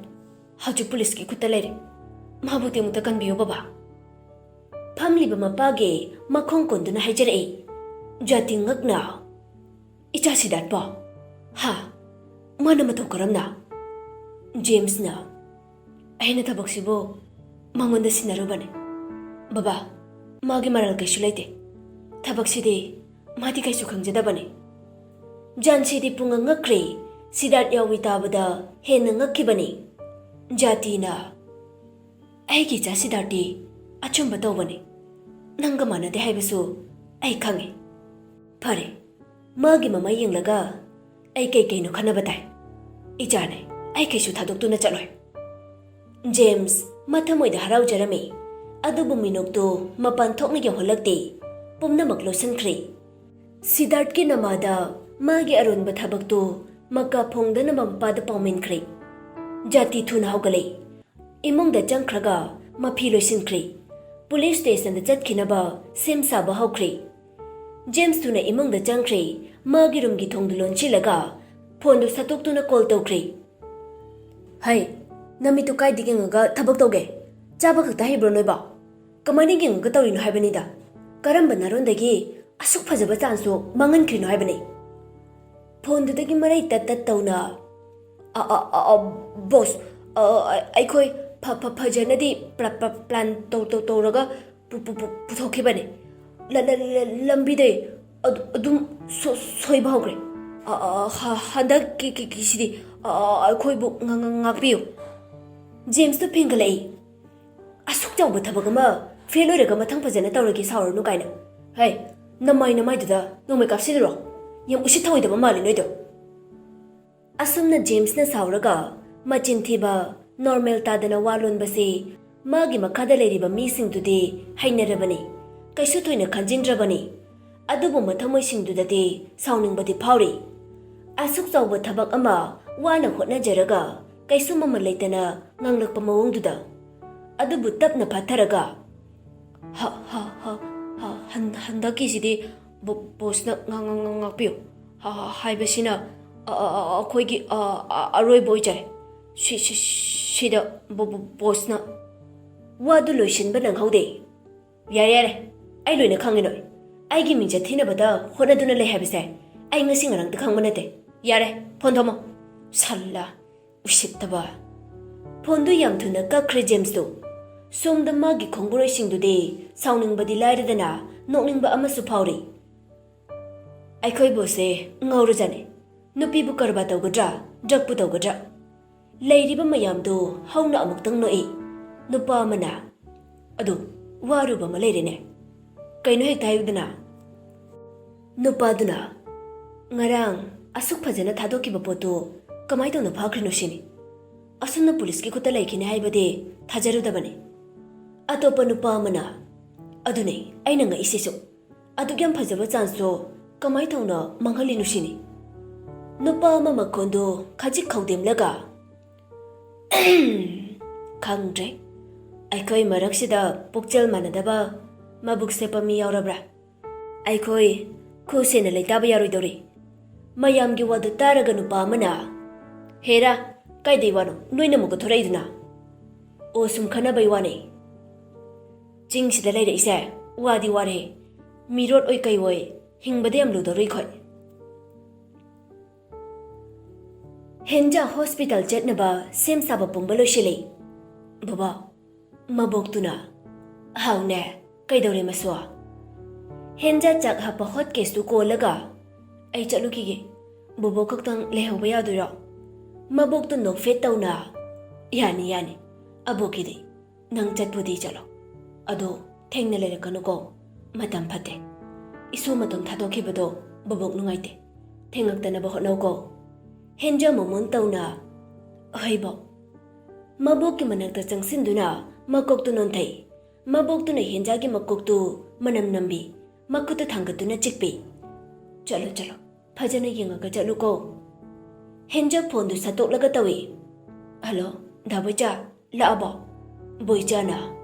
ꯍꯧꯖꯤꯛ ꯄꯨꯂꯤꯁꯀꯤ ꯈꯨꯠꯇ ꯂꯩꯔꯦ꯫ ꯃꯥꯕꯨꯗꯤ ꯑꯃꯨꯛꯇ ꯀꯟꯕꯤꯌꯨ ꯕꯕꯥ꯫" ꯐꯝꯂꯤꯕ ꯃꯄꯥꯒꯤ ꯃꯈꯣꯡ ꯀꯣꯟꯗꯨꯅ ꯍꯥꯏꯖꯔꯛꯏ꯫ ꯖꯥꯇꯤ ꯉꯛꯅ, "ꯏꯆꯥ ꯁꯤꯗꯥꯔꯠꯄꯣ? ꯍꯥ? ꯃꯥꯅ ꯃꯇꯧ ꯀꯔꯝꯅ?" ꯖꯦꯝꯁꯅ, "ꯑꯩꯅ ꯊꯕꯛꯁꯤꯕꯨ ꯃꯉꯣꯟꯗ ꯁꯤꯟꯅꯔꯨꯕꯅꯦ꯫ ꯕꯕꯥ, ꯃꯥꯒꯤ ꯃꯔꯜ ꯀꯩꯁꯨ ꯂꯩꯇꯦ꯫ ꯊꯕꯛꯁꯤꯗꯤ ꯃꯥꯗꯤ ꯀꯩꯁꯨ ꯈꯪꯖꯗꯕꯅꯦ꯫" ꯖꯥꯟꯁꯤꯗꯤ ꯄꯨꯡꯉꯛ ꯉꯛꯈ꯭ꯔꯦ꯫ ꯁꯤꯗꯥꯔꯠ ꯌꯥꯎꯏ ꯇꯥꯕꯗ ꯍꯦꯟꯅ ꯉꯛꯈꯤꯕꯅꯤ꯫ ꯖꯥꯇꯤꯅ, "ꯑꯩꯒꯤ ꯏꯆꯥ ꯁꯤꯗꯥꯔꯠꯇꯤ ꯑꯆꯨꯝꯕ ꯇꯧꯕꯅꯤ꯫ ꯅꯪꯒ ꯃꯥꯟꯅꯗꯦ ꯍꯥꯏꯕꯁꯨ ꯑꯩ ꯈꯪꯉꯤ꯫ ꯐꯔꯦ, ꯃꯥꯒꯤ ꯃꯃꯥ ꯌꯦꯡꯂꯒ ꯑꯩ ꯀꯩ ꯀꯩꯅꯣ ꯈꯟꯅꯕ ꯇꯥꯏ꯫ ꯏꯆꯥꯅꯦ, ꯑꯩ ꯀꯩꯁꯨ ꯊꯥꯗꯣꯛꯇꯨꯅ ꯆꯠꯂꯣꯏ꯫" ꯖꯦꯝꯁ ꯃꯊꯃꯣꯏꯗ ꯍꯔꯥꯎꯖꯔꯝꯃꯤ, ꯑꯗꯨꯕꯨ ꯃꯤꯅꯣꯛꯇꯨ ꯃꯄꯥꯟ ꯊꯣꯛꯅ ꯌꯧꯍꯜꯂꯛꯇꯦ꯫ ꯄꯨꯝꯅꯃꯛ ꯂꯣꯏꯁꯤꯟꯈ꯭ꯔꯦ꯫ ꯁꯤꯗꯥꯔꯠꯀꯤ ꯅꯃꯥꯗ ꯃꯥꯒꯤ ꯑꯔꯣꯟꯕ ꯊꯕꯛꯇꯨ ꯃꯀꯥ ꯐꯣꯡꯗꯅ ꯃꯄꯥꯗ ꯄꯥꯎꯃꯤꯟꯈ꯭ꯔꯦ꯫ ꯖꯥꯇꯤ ꯊꯨꯅ ꯍꯧꯒꯠꯂꯛꯏ꯫ ꯏꯃꯨꯡꯗ ꯆꯪꯈ꯭ꯔꯒ ꯃꯐꯤ ꯂꯣꯏꯁꯤꯟꯈ꯭ꯔꯦ꯫ ꯄꯨꯂꯤꯁ ꯁ꯭ꯇꯦꯁꯟꯗ ꯆꯠꯈꯤꯅꯕ ꯁꯦꯝ ꯁꯥꯕ ꯍꯧꯈ꯭ꯔꯦ꯫ ꯖꯦꯝꯁ ꯊꯨꯅ ꯏꯃꯨꯡꯗ ꯆꯪꯈ꯭ꯔꯦ꯫ ꯃꯥꯒꯤ ꯔꯨꯝꯒꯤ ꯊꯣꯡꯗꯨ ꯂꯣꯟꯁꯤꯜꯂꯒ ꯐꯣꯟꯗꯨ ꯁꯠꯇꯣꯛꯇꯨꯅ ꯀꯣꯜ ꯇꯧꯈ꯭ꯔꯦ꯫ "ꯍꯩ, ꯅꯃꯤꯠꯇꯨ ꯀꯥꯏꯗ ꯌꯦꯡꯉꯒ ꯊꯕꯛ ꯇꯧꯒꯦ? ꯆꯥꯕ ꯈꯛꯇ ꯍꯩꯕ꯭ꯔꯣ ꯅꯣꯏꯕꯣ? ꯀꯃꯥꯏꯅ ꯌꯦꯡꯉꯒ ꯇꯧꯔꯤꯅꯣ ꯍꯥꯏꯕꯅꯤꯗ? ꯀꯔꯝꯕ ꯅꯥꯔꯣꯟꯗꯒꯤ ꯑꯁꯨꯛ ꯐꯖꯕ ꯆꯥꯟꯁꯇꯨ ꯃꯥꯡꯍꯟꯈ꯭ꯔꯤꯅꯣ ꯍꯥꯏꯕꯅꯤ?" ꯐꯣꯟꯗꯨꯗꯒꯤ ꯃꯔꯩ ꯇꯠ ꯇꯠ ꯇꯧꯅ, "ꯑ, ꯑ, ꯑ, ꯑ, ꯕꯣꯁ, ꯑ, ꯑ, ꯑꯩꯈꯣꯏ ꯐ-, ꯐ-, ꯐꯖꯅꯗꯤ ꯄ꯭ꯂ-, ꯄ꯭ꯂ-, ꯄ꯭ꯂꯥꯟ ꯇꯧ-, ꯇꯧ-, ꯇꯧꯔꯒ ꯄꯨ-, ꯄꯨ-, ꯄꯨ-, ꯄꯨꯊꯣꯛꯈꯤꯕꯅꯤ꯫ ꯂ-, ꯂ-, ꯂ-, ꯂꯝꯕꯤꯗꯩ ꯑꯗꯨ-, ꯑꯗꯨꯝ ꯁꯣ-, ꯁꯣꯏꯕ ꯍꯧꯈ꯭ꯔꯦ꯫ ꯑ, ꯑ, ꯍ-, ꯍꯟꯗꯛꯀꯤ, ꯀꯤ-, ꯀꯤꯁꯤꯗꯤ, ꯑ, ꯑ, ꯑꯩꯈꯣꯏꯕꯨ ꯉ-, ꯉ-, ꯉꯥꯛꯄꯤꯌꯨ꯫" ꯖꯦꯝꯁꯇꯨ ꯐꯦꯡꯒꯠꯂꯛꯏ꯫ "ꯑꯁꯨꯛ ꯆꯥꯎꯕ ꯊꯕꯛ ꯑꯃ ꯐꯦꯜ ꯑꯣꯏꯔꯒ ꯃꯊꯪ ꯐꯖꯅ ꯇꯧꯔꯒꯦ ꯁꯥꯎꯔꯅꯨ ꯀꯥꯏꯅ꯫ ꯍꯩ, ꯅꯃꯥꯏ ꯅꯃꯥꯏꯗꯨꯗ ꯅꯣꯡꯃꯩ ꯀꯥꯞꯁꯤꯜꯂꯨꯔꯣ꯫ ꯌꯥꯝ ꯎꯁꯤꯠ ꯊꯑꯣꯏꯗꯕ ꯃꯥꯜꯂꯤ ꯅꯣꯏꯗꯣ꯫" ꯑꯁꯨꯝꯅ ꯖꯦꯝꯁꯅ ꯁꯥꯎꯔꯒ ꯃꯆꯤꯟ ꯊꯤꯕ, ꯅꯣꯔꯃꯦꯜ ꯇꯥꯗꯅ ꯋꯥ ꯂꯣꯟꯕꯁꯤ ꯃꯥꯒꯤ ꯃꯈꯥꯗ ꯂꯩꯔꯤꯕ ꯃꯤꯁꯤꯡꯗꯨꯗꯤ ꯍꯩꯅꯔꯕꯅꯤ, ꯀꯩꯁꯨ ꯊꯣꯏꯅ ꯈꯟꯖꯤꯟꯗ꯭ꯔꯕꯅꯤ꯫ ꯑꯗꯨꯕꯨ ꯃꯊꯃꯣꯏꯁꯤꯡꯗꯨꯗꯗꯤ ꯁꯥꯎꯅꯤꯡꯕꯗꯤ ꯐꯥꯎꯔꯤ꯫ ꯑꯁꯨꯛ ꯆꯥꯎꯕ ꯊꯕꯛ ꯑꯃ ꯋꯥꯅ ꯍꯣꯠꯅꯖꯔꯒ ꯀꯩꯁꯨ ꯃꯃꯜ ꯂꯩꯇꯅ ꯉꯥꯡꯂꯛꯄ ꯃꯑꯣꯡꯗꯨꯗ꯫ ꯑꯗꯨꯕꯨ ꯇꯞꯅ ꯐꯥꯊꯔꯒ, "ꯍ-, ꯍ-, ꯍ-, ꯍ-, ꯍꯟ-, ꯍꯟꯗꯛꯀꯤꯁꯤꯗꯤ ꯕꯣ-, ꯕꯣꯁꯅ ꯉ-, ꯉ-, ꯉ-, ꯉꯥꯛꯄꯤꯌꯨ꯫ ꯍ-, ꯍ-, ꯍꯥꯏꯕꯁꯤꯅ, ꯑ-, ꯑ-, ꯑ-, ꯑꯩꯈꯣꯏꯒꯤ, ꯑ-, ꯑ-, ꯑꯔꯣꯏꯕ ꯑꯣꯏꯖꯔꯦ꯫ ꯁꯤ-, ꯁꯤ-, ꯁꯤꯗ ꯕꯣ-, ꯕꯣ-, ꯕꯣꯁꯅ꯫" ꯋꯥꯗꯨ ꯂꯣꯏꯁꯤꯟꯕ ꯅꯪꯍꯧꯗꯦ꯫ "ꯌꯥꯔꯦ, ꯌꯥꯔꯦ, ꯑꯩ ꯂꯣꯏꯅ ꯈꯪꯉꯦ ꯅꯣꯏ꯫ ꯑꯩꯒꯤ ꯃꯤꯡꯆꯠ ꯊꯤꯅꯕꯗ ꯍꯣꯠꯅꯗꯨꯅ ꯂꯩ ꯍꯥꯏꯕꯁꯦ ꯑꯩ ꯉꯁꯤ ꯉꯔꯥꯡꯇ ꯈꯪꯕ ꯅꯠꯇꯦ꯫ ꯌꯥꯔꯦ, ꯐꯣꯟ ꯊꯝꯃꯣ꯫ ꯁꯜꯂꯥ, ꯎꯁꯤꯠꯇꯕ꯫" ꯐꯣꯟꯗꯨ ꯌꯥꯝ ꯊꯨꯅ ꯀꯛꯈ꯭ꯔꯦ ꯖꯦꯝꯁꯇꯨ꯫ ꯁꯣꯝꯗ ꯃꯥꯒꯤ ꯈꯣꯡꯕꯨꯔꯣꯏꯁꯤꯡꯗꯨꯗꯤ ꯁꯥꯎꯅꯤꯡꯕꯗꯤ ꯂꯥꯏꯔꯗꯅ ꯅꯣꯛꯅꯤꯡꯕ ꯑꯃꯁꯨ ꯐꯥꯎꯔꯤ꯫ "ꯑꯩꯈꯣꯏ ꯕꯣꯁꯁꯦ ꯉꯥꯎꯔꯖꯥꯠꯅꯤ꯫ ꯅꯨꯄꯤꯕꯨ ꯀꯔꯕꯥꯔ ꯇꯧꯒꯗ꯭ꯔꯥ, ꯗ꯭ꯔꯒꯄꯨ ꯇꯧꯒꯗ꯭ꯔꯥ?" ꯂꯩꯔꯤꯕ ꯃꯌꯥꯝꯗꯨ ꯍꯧꯅ ꯑꯃꯨꯛꯇꯪ ꯅꯣꯛꯏ꯫ ꯅꯨꯄꯥ ꯑꯃꯅ, "ꯑꯗꯨ ꯋꯥꯔꯨꯕ ꯑꯃ ꯂꯩꯔꯦꯅꯦ꯫ ꯀꯩꯅꯣ ꯍꯦꯛꯇ ꯍꯥꯏꯌꯨꯗꯅ?" ꯅꯨꯄꯥꯗꯨꯅ, "ꯉꯔꯥꯡ ꯑꯁꯨꯛ ꯐꯖꯅ ꯊꯥꯗꯣꯛꯈꯤꯕ ꯄꯣꯠꯇꯨ ꯀꯃꯥꯏ ꯇꯧꯅ ꯐꯥꯈ꯭ꯔꯤꯅꯣ ꯁꯤꯅꯤ꯫ ꯑꯁꯨꯝꯅ ꯄꯨꯂꯤꯁꯀꯤ ꯈꯨꯠꯇ ꯂꯩꯈꯤꯅꯤ ꯍꯥꯏꯕꯗꯤ ꯊꯥꯖꯔꯨꯗꯕꯅꯤ꯫" ꯑꯇꯣꯞꯄ ꯅꯨꯄꯥ ꯑꯃꯅ, "ꯑꯗꯨꯅꯦ ꯑꯩꯅ ꯉꯛꯏꯁꯤꯁꯨ꯫ ꯑꯗꯨꯛ ꯌꯥꯝ ꯐꯖꯕ ꯆꯥꯟꯁꯇꯣ ꯀꯃꯥꯏ ꯇꯧꯅ ꯃꯥꯡꯍꯜꯂꯤꯅꯣ ꯁꯤꯅꯤ꯫" ꯅꯨꯄꯥ ꯑꯃ ꯃꯈꯣꯟꯗꯣ ꯈꯖꯤꯛ ꯈꯧꯗꯦꯝꯂꯒ, ꯈꯪꯗ꯭ꯔꯦ, ꯑꯩꯈꯣꯏ ꯃꯔꯛꯁꯤꯗ ꯄꯨꯛꯆꯦꯜ ꯃꯥꯟꯅꯗꯕ ꯃꯕꯨꯛ ꯁꯦꯞꯄ ꯃꯤ ꯌꯥꯎꯔꯕ꯭ꯔꯥ? ꯑꯩꯈꯣꯏ ꯈꯨ ꯁꯦꯟꯅ ꯂꯩꯇꯥꯕ ꯌꯥꯔꯣꯏꯗꯧꯔꯤ꯫ ꯃꯌꯥꯝꯒꯤ ꯋꯥꯗꯨ ꯇꯥꯔꯒ ꯅꯨꯄꯥ ꯑꯃꯅ, "ꯍꯦꯔꯥ, ꯀꯥꯏꯗꯩ ꯋꯥꯅꯣ ꯅꯣꯏꯅ ꯑꯃꯨꯛꯀ ꯊꯣꯔꯛꯏꯗꯨꯅ?" "ꯑꯣ, ꯁꯨꯝ ꯈꯟꯅꯕꯩ ꯋꯥꯅꯦ꯫ ꯆꯤꯡꯁꯤꯗ ꯂꯩꯔꯛꯏꯁꯦ ꯋꯥꯗꯤ ꯋꯥꯔꯦ꯫ ꯃꯤꯔꯣꯠ ꯑꯣꯏ ꯀꯩ ꯑꯣꯏ ꯍꯤꯡꯕꯗ ꯌꯥꯝ ꯂꯨꯗꯧꯔꯤ ꯑꯩꯈꯣꯏ꯫" ꯍꯦꯟꯖꯥ ꯍꯣꯁꯄꯤꯇꯥꯜ ꯆꯠꯅꯕ ꯁꯦꯝ ꯁꯥꯕ ꯄꯨꯝꯕ ꯂꯣꯏꯁꯤꯜꯂꯤ꯫ "ꯕꯕꯥ, ꯃꯕꯣꯛꯇꯨꯅ?" "ꯍꯥꯎꯅꯦ, ꯀꯩꯗꯧꯔꯦ ꯃꯁꯨ?" ꯍꯦꯟꯖꯥ ꯆꯥꯛ ꯍꯥꯞꯄ ꯍꯣꯠ ꯀꯦꯁꯇꯨ ꯀꯣꯜꯂꯒ, "ꯑꯩ ꯆꯠꯂꯨꯈꯤꯒꯦ꯫ ꯕꯣꯕꯣꯛ ꯈꯛꯇꯪ ꯂꯩꯍꯧꯕ ꯌꯥꯗꯣꯏꯔꯣ?" ꯃꯕꯣꯛꯇꯨ ꯅꯣꯛꯐꯦꯠ ꯇꯧꯅ, "ꯌꯥꯅꯤ, ꯌꯥꯅꯤ꯫ ꯑꯕꯣꯛꯀꯤꯗꯤ ꯅꯪ ꯆꯠꯄꯨꯗꯤ ꯆꯠꯂꯣ꯫ ꯑꯗꯣ ꯊꯦꯡꯅ ꯂꯩꯔꯛꯀꯅꯨꯀꯣ꯫ ꯃꯇꯝ ꯐꯠꯇꯦ꯫ ꯏꯁꯨ ꯃꯇꯣꯝ ꯊꯥꯗꯣꯛꯈꯤꯕꯗꯣ ꯕꯣꯕꯣꯛ ꯅꯨꯡꯉꯥꯏꯇꯦ꯫ ꯊꯦꯡꯉꯛꯇꯅꯕ ꯍꯣꯠꯅꯧꯀꯣ꯫" ꯍꯦꯟꯖꯥ ꯃꯣꯃꯣꯟ ꯇꯧꯅ, "ꯍꯣꯏ ꯕꯣꯛ꯫" ꯃꯕꯣꯛꯀꯤ ꯃꯅꯥꯛꯇ ꯆꯪꯁꯤꯟꯗꯨꯅ ꯃꯀꯣꯛꯇꯨ ꯅꯣꯟꯊꯩ꯫ ꯃꯕꯣꯛꯇꯨꯅ ꯍꯦꯟꯖꯥꯒꯤ ꯃꯀꯣꯛꯇꯨ ꯃꯅꯝ ꯅꯝꯕꯤ, ꯃꯈꯨꯠꯇꯨ ꯊꯥꯡꯒꯠꯇꯨꯅ ꯆꯤꯛꯄꯤ꯫ "ꯆꯠꯂꯣ, ꯆꯠꯂꯣ꯫ ꯐꯖꯅ ꯌꯦꯡꯉꯒ ꯆꯠꯂꯨꯀꯣ꯫" ꯍꯦꯟꯖꯥ ꯐꯣꯟꯗꯨ ꯁꯠꯇꯣꯛꯂꯒ ꯇꯧꯏ꯫ "ꯍꯜꯂꯣ, ꯗꯥ ꯕꯣꯏꯆꯥ, ꯂꯥꯛꯑꯕꯣ?" ꯕꯣꯏꯆꯥꯅ,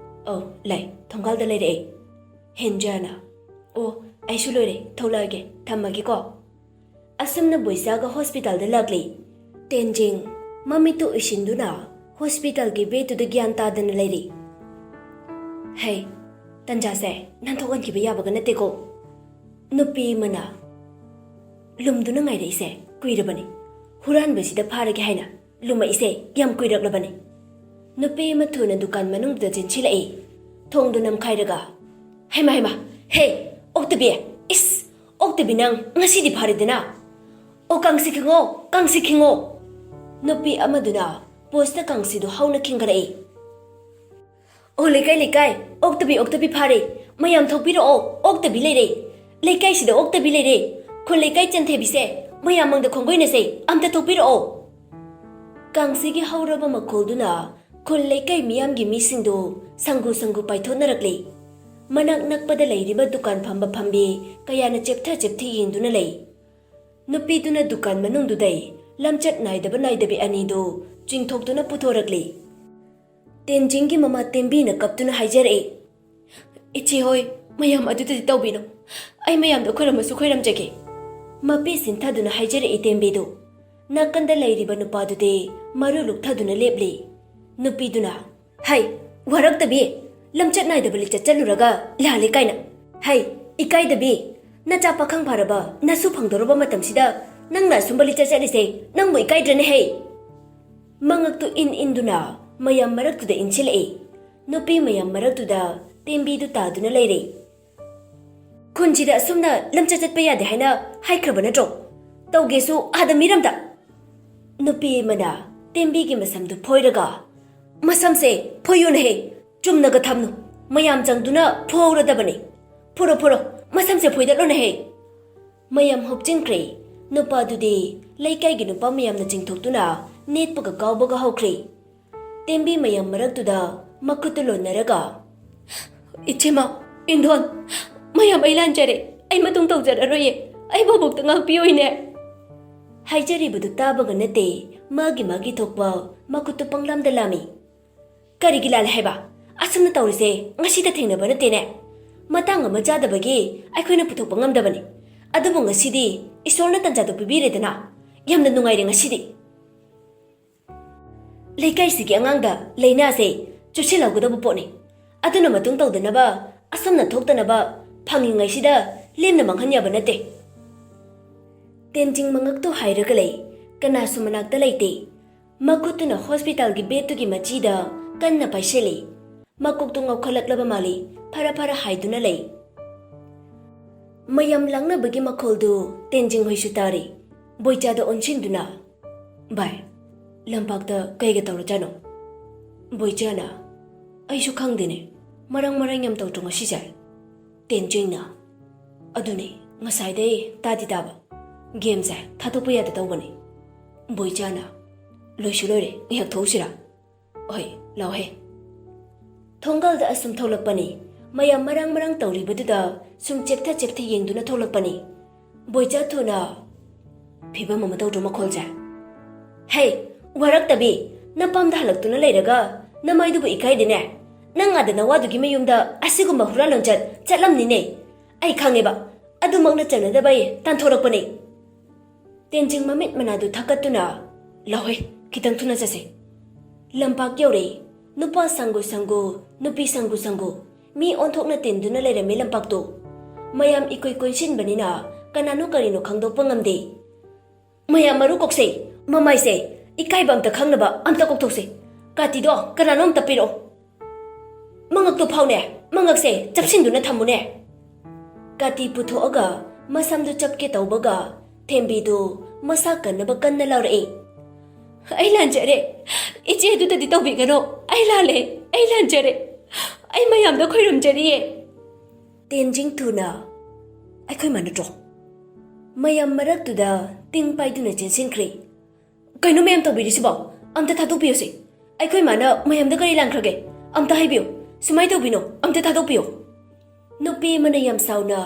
"ꯑꯧ, ꯂꯥꯛꯑꯦ, ꯊꯣꯡꯒꯥꯜꯗ ꯂꯩꯔꯛꯑꯦ꯫" ꯍꯦꯟꯖꯥꯅ, "ꯑꯣ, ꯑꯩꯁꯨ ꯂꯣꯏꯔꯦ, ꯊꯣꯛꯂꯛꯑꯒꯦ, ꯊꯝꯃꯒꯦꯀꯣ꯫" ꯑꯁꯨꯝꯅ ꯕꯣꯏꯆꯥꯒ ꯍꯣꯁꯄꯤꯇꯥꯜꯗ ꯂꯥꯛꯂꯤ꯫ ꯇꯦꯟꯖꯤꯡ ꯃꯃꯤꯠꯇꯨ ꯎꯏꯁꯤꯟꯗꯨꯅ ꯍꯣꯁꯄꯤꯇꯥꯜꯒꯤ ꯕꯦꯗꯇꯨꯗ ꯒ꯭ꯌꯥꯟ ꯇꯥꯗꯅ ꯂꯩꯔꯤ꯫ "ꯍꯩ, ꯇꯟꯖꯥꯁꯦ ꯅꯥꯟꯊꯣꯛꯍꯟꯈꯤꯕ ꯌꯥꯕꯒ ꯅꯠꯇꯦꯀꯣ꯫" ꯅꯨꯄꯤ ꯑꯃꯅ ꯂꯨꯝꯗꯨꯅ ꯉꯥꯏꯔꯛꯏꯁꯦ ꯀꯨꯏꯔꯕꯅꯤ꯫ ꯍꯨꯔꯥꯟꯕꯁꯤꯗ ꯐꯥꯔꯒꯦ ꯍꯥꯏꯅ ꯂꯨꯝꯃꯛꯏꯁꯦ ꯌꯥꯝ ꯀꯨꯏꯔꯛꯂꯕꯅꯤ꯫ ꯅꯨꯄꯤ ꯑꯃ ꯊꯨꯅ ꯗꯨꯀꯥꯟ ꯃꯅꯨꯡꯗꯨꯗ ꯆꯦꯟꯁꯤꯜꯂꯛꯏ꯫ ꯊꯣꯡꯗꯨ ꯅꯝꯈꯥꯏꯔꯒ, "ꯍꯩꯃꯥ, ꯍꯩꯃꯥ, ꯍꯦ, ꯑꯣꯛꯇꯕꯤ, ꯏꯁ, ꯑꯣꯛꯇꯕꯤ ꯅꯪ ꯉꯁꯤꯗꯤ ꯐꯥꯔꯦꯗꯅ꯫ ꯑꯣ, ꯀꯥꯡꯁꯤ ꯈꯤꯡꯉꯣ, ꯀꯥꯡꯁꯤ ꯈꯤꯡꯉꯣ!" ꯅꯨꯄꯤ ꯑꯃꯗꯨꯅ ꯄꯣꯁꯇ ꯀꯥꯡꯁꯤꯗꯨ ꯍꯧꯅ ꯈꯤꯡꯒꯠꯂꯛꯏ꯫ "ꯑꯣ, ꯂꯩꯀꯥꯏ, ꯂꯩꯀꯥꯏ, ꯑꯣꯛꯇꯕꯤ, ꯑꯣꯛꯇꯕꯤ ꯐꯥꯔꯦ! ꯃꯌꯥꯝ ꯊꯣꯛꯄꯤꯔꯛꯑꯣ, ꯑꯣꯛꯇꯕꯤ ꯂꯩꯔꯦ! ꯂꯩꯀꯥꯏꯁꯤꯗ ꯑꯣꯛꯇꯕꯤ ꯂꯩꯔꯦ! ꯈꯨꯜ ꯂꯩꯀꯥꯏ ꯆꯟꯊꯕꯤꯁꯦ, ꯃꯌꯥꯝ ꯃꯥꯡꯗ ꯈꯣꯡꯒꯣꯏꯅꯁꯦ, ꯑꯝꯇ ꯊꯣꯛꯄꯤꯔꯛꯑꯣ!" ꯀꯥꯡꯁꯤꯒꯤ ꯍꯧꯔꯕ ꯃꯈꯣꯜꯗꯨꯅ ꯈꯨꯜ ꯂꯩꯀꯥꯏ ꯃꯤꯌꯥꯝꯒꯤ ꯃꯤꯁꯤꯡꯗꯨ ꯁꯪꯒꯨ ꯁꯪꯒꯨ ꯄꯥꯏꯊꯣꯛꯅꯔꯛꯂꯤ꯫ ꯃꯅꯥꯛ ꯅꯛꯄꯗ ꯂꯩꯔꯤꯕ ꯗꯨꯀꯥꯟ ꯐꯝꯕ ꯐꯝꯕꯤ ꯀꯌꯥꯅ ꯆꯦꯞꯊ ꯆꯦꯞꯊ ꯌꯦꯡꯗꯨꯅ ꯂꯩ꯫ ꯅꯨꯄꯤꯗꯨꯅ ꯗꯨꯀꯥꯟ ꯃꯅꯨꯡꯗꯨꯗꯩ ꯂꯝꯆꯠ ꯅꯥꯏꯗꯕ ꯅꯥꯏꯗꯕꯤ ꯑꯅꯤꯗꯨ ꯆꯤꯡꯊꯣꯛꯇꯨꯅ ꯄꯨꯊꯣꯔꯛꯂꯤ꯫ ꯇꯦꯟꯖꯤꯡꯒꯤ ꯃꯃꯥ ꯇꯦꯝꯕꯤꯅ ꯀꯞꯇꯨꯅ ꯍꯥꯏꯖꯔꯛꯏ, "ꯏꯆꯦ ꯍꯣꯏ, ꯃꯌꯥꯝ ꯑꯗꯨꯗꯗꯤ ꯇꯧꯕꯤꯅꯨ꯫ ꯑꯩ ꯃꯌꯥꯝꯗ ꯈꯣꯏꯔꯝꯃꯁꯨ ꯈꯣꯏꯔꯝꯖꯒꯦ꯫" ꯃꯄꯤ ꯁꯤꯟꯊꯗꯨꯅ ꯍꯥꯏꯖꯔꯛꯏ ꯇꯦꯝꯕꯤꯗꯨ꯫ ꯅꯥꯀꯟꯗ ꯂꯩꯔꯤꯕ ꯅꯨꯄꯥꯗꯨꯗꯤ ꯃꯔꯨ ꯂꯨꯛꯊꯗꯨꯅ ꯂꯦꯞꯂꯤ꯫ ꯅꯨꯄꯤꯗꯨꯅ, "ꯍꯩ, ꯋꯥꯔꯛꯇꯕꯤ, ꯂꯝꯆꯠ ꯅꯥꯏꯗꯕ ꯂꯤꯆꯠ ꯆꯠꯂꯨꯔꯒ ꯂꯥꯜꯂꯦ ꯀꯥꯏꯅ꯫ ꯍꯩ, ꯏꯀꯥꯏꯗꯕꯤ, ꯅꯆꯥ ꯄꯥꯈꯪ ꯐꯥꯔꯕ ꯅꯁꯨ ꯐꯪꯗꯧꯔꯕ ꯃꯇꯝꯁꯤꯗ ꯅꯪꯅ ꯑꯁꯨꯝꯕ ꯂꯤꯆꯠ ꯆꯠꯂꯤꯁꯦ ꯅꯪꯕꯨ ꯏꯀꯥꯏꯗ꯭ꯔꯅꯦ ꯍꯩ?" ꯃꯉꯛꯇꯨ ꯏꯟ ꯏꯟꯗꯨꯅ ꯃꯌꯥꯝ ꯃꯔꯛꯇꯨꯗ ꯏꯟꯁꯤꯜꯂꯛꯏ꯫ ꯅꯨꯄꯤ ꯃꯌꯥꯝ ꯃꯔꯛꯇꯨꯗ ꯇꯦꯝꯕꯤꯗꯨ ꯇꯥꯗꯨꯅ ꯂꯩꯔꯦ꯫ "ꯈꯨꯟꯁꯤꯗ ꯑꯁꯨꯝꯅ ꯂꯝꯆꯠ ꯆꯠꯄ ꯌꯥꯗꯦ ꯍꯥꯏꯅ ꯍꯥꯏꯈ꯭ꯔꯕ ꯅꯠꯇ꯭ꯔꯣ? ꯇꯧꯒꯦꯁꯨ ꯑꯥꯗ ꯃꯤꯔꯝꯗ!" ꯅꯨꯄꯤ ꯑꯃꯅ ꯇꯦꯝꯕꯤꯒꯤ ꯃꯁꯝꯗꯨ ꯐꯣꯏꯔꯒ, "ꯃꯁꯝꯁꯦ ꯐꯣꯏꯌꯨꯅꯍꯦ, ꯆꯨꯝꯅꯒ ꯊꯝꯅꯨ, ꯃꯌꯥꯝ ꯆꯪꯗꯨꯅ ꯐꯨꯍꯧꯔꯗꯕꯅꯤ꯫ ꯐꯨꯔꯣ, ꯐꯨꯔꯣ, ꯃꯁꯝꯁꯦ ꯐꯣꯏꯗꯠꯂꯨꯅꯍꯦ!" ꯃꯌꯥꯝ ꯍꯨꯞꯆꯤꯟꯈ꯭ꯔꯦ꯫ ꯅꯨꯄꯥꯗꯨꯗꯤ ꯂꯩꯀꯥꯏꯒꯤ ꯅꯨꯄꯥ ꯃꯌꯥꯝꯅ ꯆꯤꯡꯊꯣꯛꯇꯨꯅ ꯅꯦꯠꯄꯒ ꯀꯥꯎꯕꯒ ꯍꯧꯈ꯭ꯔꯦ꯫ ꯇꯦꯝꯕꯤ ꯃꯌꯥꯝ ꯃꯔꯛꯇꯨꯗ ꯃꯈꯨꯠꯇꯨ ꯂꯣꯟꯅꯔꯒ, "ꯏꯆꯦꯃ, ꯏꯟꯗꯣꯟ, ꯃꯌꯥꯝ ꯑꯩ ꯂꯥꯟꯖꯔꯦ, ꯑꯩ ꯃꯇꯨꯡ ꯇꯧꯖꯔꯔꯣꯏꯌꯦ, ꯑꯩ ꯚꯥꯕꯣꯛꯇ ꯉꯥꯛꯄꯤꯌꯨ ꯏꯅꯦ!" ꯍꯥꯏꯖꯔꯤꯕꯗꯨ ꯇꯥꯕꯒ ꯅꯠꯇꯦ, ꯃꯥꯒꯤ ꯃꯥꯒꯤ ꯊꯣꯛꯄ ꯃꯈꯨꯠꯇꯨ ꯄꯪꯂꯥꯝꯗ ꯂꯥꯝꯃꯤ꯫ "ꯀꯔꯤꯒꯤ ꯂꯥꯜꯂꯦ ꯍꯥꯏꯕ? ꯑꯁꯨꯝꯅ ꯇꯧꯔꯤꯁꯦ ꯉꯁꯤꯗ ꯊꯦꯡꯅꯕ ꯅꯠꯇꯦꯅꯦ꯫ ꯃꯇꯥꯡ ꯑꯃ ꯆꯥꯗꯕꯒꯤ ꯑꯩꯈꯣꯏꯅ ꯄꯨꯊꯣꯛꯄ ꯉꯝꯗꯕꯅꯤ꯫ ꯑꯗꯨꯕꯨ ꯉꯁꯤꯗꯤ ꯏꯁꯣꯔꯅ ꯇꯟꯖꯥꯗꯨ ꯄꯤꯕꯤꯔꯦꯗꯅ, ꯌꯥꯝꯅ ꯅꯨꯡꯉꯥꯏꯔꯦ ꯉꯁꯤꯗꯤ꯫" ꯂꯩꯀꯥꯏꯁꯤꯒꯤ ꯑꯉꯥꯡꯗ ꯂꯥꯏꯅꯥꯁꯦ ꯆꯨꯁꯤꯜꯍꯧꯒꯗꯕ ꯄꯣꯠꯅꯤ꯫ ꯑꯗꯨꯅ ꯃꯇꯨꯡ ꯇꯧꯗꯅꯕ, ꯑꯁꯨꯝꯅ ꯊꯣꯛꯇꯅꯕ ꯐꯪꯉꯤꯉꯩꯁꯤꯗ ꯂꯦꯝꯅ ꯃꯥꯡꯍꯟ ꯌꯥꯕ ꯅꯠꯇꯦ꯫ ꯇꯦꯟꯖꯤꯡ ꯃꯉꯛꯇꯨ ꯍꯥꯏꯔꯒ ꯂꯩ꯫ ꯀꯅꯥꯁꯨ ꯃꯅꯥꯛꯇ ꯂꯩꯇꯦ꯫ ꯃꯈꯨꯠꯇꯨꯅ ꯍꯣꯁꯄꯤꯇꯥꯜꯒꯤ ꯕꯦꯗꯇꯨꯒꯤ ꯃꯆꯤꯗ ꯀꯟꯅ ꯄꯥꯏꯁꯤꯜꯂꯤ꯫ ꯃꯀꯣꯛꯇꯨ ꯉꯥꯎꯈꯠꯂꯛꯂꯕ ꯃꯥꯜꯂꯤ꯫ ꯐꯔ ꯐꯔ ꯍꯥꯏꯗꯨꯅ ꯂꯩ꯫ ꯃꯌꯥꯝ ꯂꯥꯡꯅꯕꯒꯤ ꯃꯈꯣꯜꯗꯨ ꯇꯦꯟꯖꯤꯡ ꯍꯣꯏꯁꯨ ꯇꯥꯔꯤ꯫ ꯕꯣꯏꯆꯥꯗ ꯑꯣꯟꯁꯤꯟꯗꯨꯅ, "ꯚꯥꯏ, ꯂꯝꯄꯥꯛꯇ ꯀꯩꯒ ꯇꯧꯔꯖꯥꯠꯅꯣ?" ꯕꯣꯏꯆꯥꯅ, "ꯑꯩꯁꯨ ꯈꯪꯗꯦꯅꯦ, ꯃꯔꯪ ꯃꯔꯪ ꯌꯥꯝ ꯇꯧꯗ꯭ꯔꯣ ꯉꯁꯤꯁꯦ?" ꯇꯦꯟꯖꯤꯡꯅ, "ꯑꯗꯨꯅꯦ, ꯉꯁꯥꯏꯗꯩ ꯇꯥꯗꯤ ꯇꯥꯕ꯫ ꯒꯦꯝꯁꯦ ꯊꯥꯗꯣꯛꯄ ꯌꯥꯗ ꯇꯧꯕꯅꯦ꯫" ꯕꯣꯏꯆꯥꯅ, "ꯂꯣꯏꯁꯨ ꯂꯣꯏꯔꯦ, ꯉꯥꯏꯍꯥꯛ ꯊꯣꯛꯎꯁꯤꯔꯥ?" "ꯍꯣꯏ, ꯂꯥꯛꯑꯣꯍꯦ꯫" ꯊꯣꯡꯒꯥꯜꯗ ꯑꯁꯨꯝ ꯊꯣꯛꯂꯛꯄꯅꯤ꯫ ꯃꯌꯥꯝ ꯃꯔꯥꯡ ꯃꯔꯥꯡ ꯇꯧꯔꯤꯕꯗꯨꯗ ꯁꯨꯝ ꯆꯦꯞꯊ ꯆꯦꯞꯊ ꯌꯦꯡꯗꯨꯅ ꯊꯣꯛꯂꯛꯄꯅꯤ꯫ ꯕꯣꯏꯆꯥ ꯊꯨꯅ, "ꯐꯤꯕꯝ ꯑꯃ ꯇꯧꯗ꯭ꯔꯣ ꯃꯈꯣꯜꯁꯦ?" "ꯍꯦ, ꯋꯥꯔꯛꯇꯕꯤ, ꯅꯄꯥꯝꯗ ꯍꯜꯂꯛꯇꯨꯅ ꯂꯩꯔꯒ ꯅꯃꯥꯏꯗꯨꯕꯨ ꯏꯀꯥꯏꯗꯦꯅꯦ꯫ ꯅꯪ ꯑꯥꯗ ꯅꯋꯥꯗꯨꯒꯤ ꯃꯌꯨꯝꯗ ꯑꯁꯤꯒꯨꯝꯕ ꯍꯨꯔꯥꯟ ꯂꯣꯟꯆꯠ ꯆꯠꯂꯝꯅꯤꯅꯦ꯫ ꯑꯩ ꯈꯪꯉꯦꯕ, ꯑꯗꯨꯃꯛꯅ ꯆꯠꯅꯗꯕ ꯑꯩ ꯇꯥꯟꯊꯣꯔꯛꯄꯅꯦ꯫ ꯇꯦꯟꯖꯤꯡ ꯃꯃꯤꯠ ꯃꯅꯥꯗꯨ ꯊꯛꯀꯠꯇꯨꯅ, "ꯂꯥꯎꯍꯦ, ꯈꯤꯇꯪ ꯊꯨꯅ ꯆꯠꯁꯦ꯫" ꯂꯝꯄꯥꯛ ꯌꯧꯔꯦ꯫ ꯅꯨꯄꯥ ꯁꯪꯒꯨ ꯁꯪꯒꯨ, ꯅꯨꯄꯤ ꯁꯪꯒꯨ ꯁꯪꯒꯨ, ꯃꯤ ꯑꯣꯟꯊꯣꯛꯅ ꯇꯤꯟꯗꯨꯅ ꯂꯩꯔꯝꯃꯤ ꯂꯝꯄꯥꯛꯇꯨ꯫ ꯃꯌꯥꯝ ꯏꯀꯨꯏ ꯀꯣꯏꯁꯤꯟꯕꯅꯤꯅ ꯀꯅꯥꯅꯣ ꯀꯔꯤꯅꯣ ꯈꯪꯗꯣꯛꯄ ꯉꯝꯗꯦ꯫ ꯃꯌꯥꯝ ꯃꯔꯨ ꯀꯣꯛꯁꯦ, ꯃꯃꯥꯏꯁꯦ, ꯏꯀꯥꯏꯕ ꯑꯝꯇ ꯈꯪꯅꯕ ꯑꯝꯇ ꯀꯣꯛꯊꯣꯛꯁꯦ꯫ ꯀꯥꯇꯤꯗꯣ ꯀꯅꯥꯅꯣ ꯑꯝꯇ ꯄꯤꯔꯛꯑꯣ꯫ ꯃꯉꯛꯇꯣ ꯐꯥꯎꯅꯦ, ꯃꯉꯛꯁꯦ ꯆꯞꯁꯤꯟꯗꯨꯅ ꯊꯝꯃꯨꯅꯦ꯫ ꯀꯥꯇꯤ ꯄꯨꯊꯣꯛꯑꯒ ꯃꯁꯝꯗꯨ ꯆꯞꯀꯦ ꯇꯧꯕꯒ ꯊꯦꯝꯕꯤꯗꯨ ꯃꯁꯥ ꯀꯟꯅꯕ ꯀꯟꯅ ꯂꯥꯎꯔꯛꯏ꯫ "ꯑꯩ ꯂꯥꯟꯖꯔꯦ꯫ ꯏꯆꯦ ꯑꯗꯨꯗꯗꯤ ꯇꯧꯕꯤꯒꯅꯨ꯫ ꯑꯩ ꯂꯥꯜꯂꯦ꯫ ꯑꯩ ꯂꯥꯟꯖꯔꯦ꯫ ꯑꯩ ꯃꯌꯥꯝꯗ ꯈꯣꯏꯔꯝꯖꯔꯤꯌꯦ꯫" ꯇꯦꯟꯖꯤꯡ ꯊꯨꯅ, "ꯑꯩꯈꯣꯏ ꯃꯥ ꯅꯠꯇ꯭ꯔꯣ?" ꯃꯌꯥꯝ ꯃꯔꯛꯇꯨꯗ ꯇꯤꯡ ꯄꯥꯏꯗꯨꯅ ꯆꯦꯟꯁꯤꯟꯈ꯭ꯔꯦ꯫ "ꯀꯩꯅꯣ ꯃꯌꯥꯝ ꯇꯧꯕꯤꯔꯤꯁꯤꯕꯣ? ꯑꯝꯇ ꯊꯥꯗꯣꯛꯄꯤꯌꯨꯁꯦ꯫ ꯑꯩꯈꯣꯏ ꯃꯥꯅ ꯃꯌꯥꯝꯗ ꯀꯔꯤ ꯂꯥꯟꯈ꯭ꯔꯒꯦ? ꯑꯝꯇ ꯍꯥꯏꯕꯤꯌꯨ꯫ ꯁꯨꯃꯥꯏꯅ ꯇꯧꯕꯤꯅꯣ꯫ ꯑꯝꯇ ꯊꯥꯗꯣꯛꯄꯤꯌꯨ꯫" ꯅꯨꯄꯤ ꯑꯃꯅ ꯌꯥꯝ ꯁꯥꯎꯅ,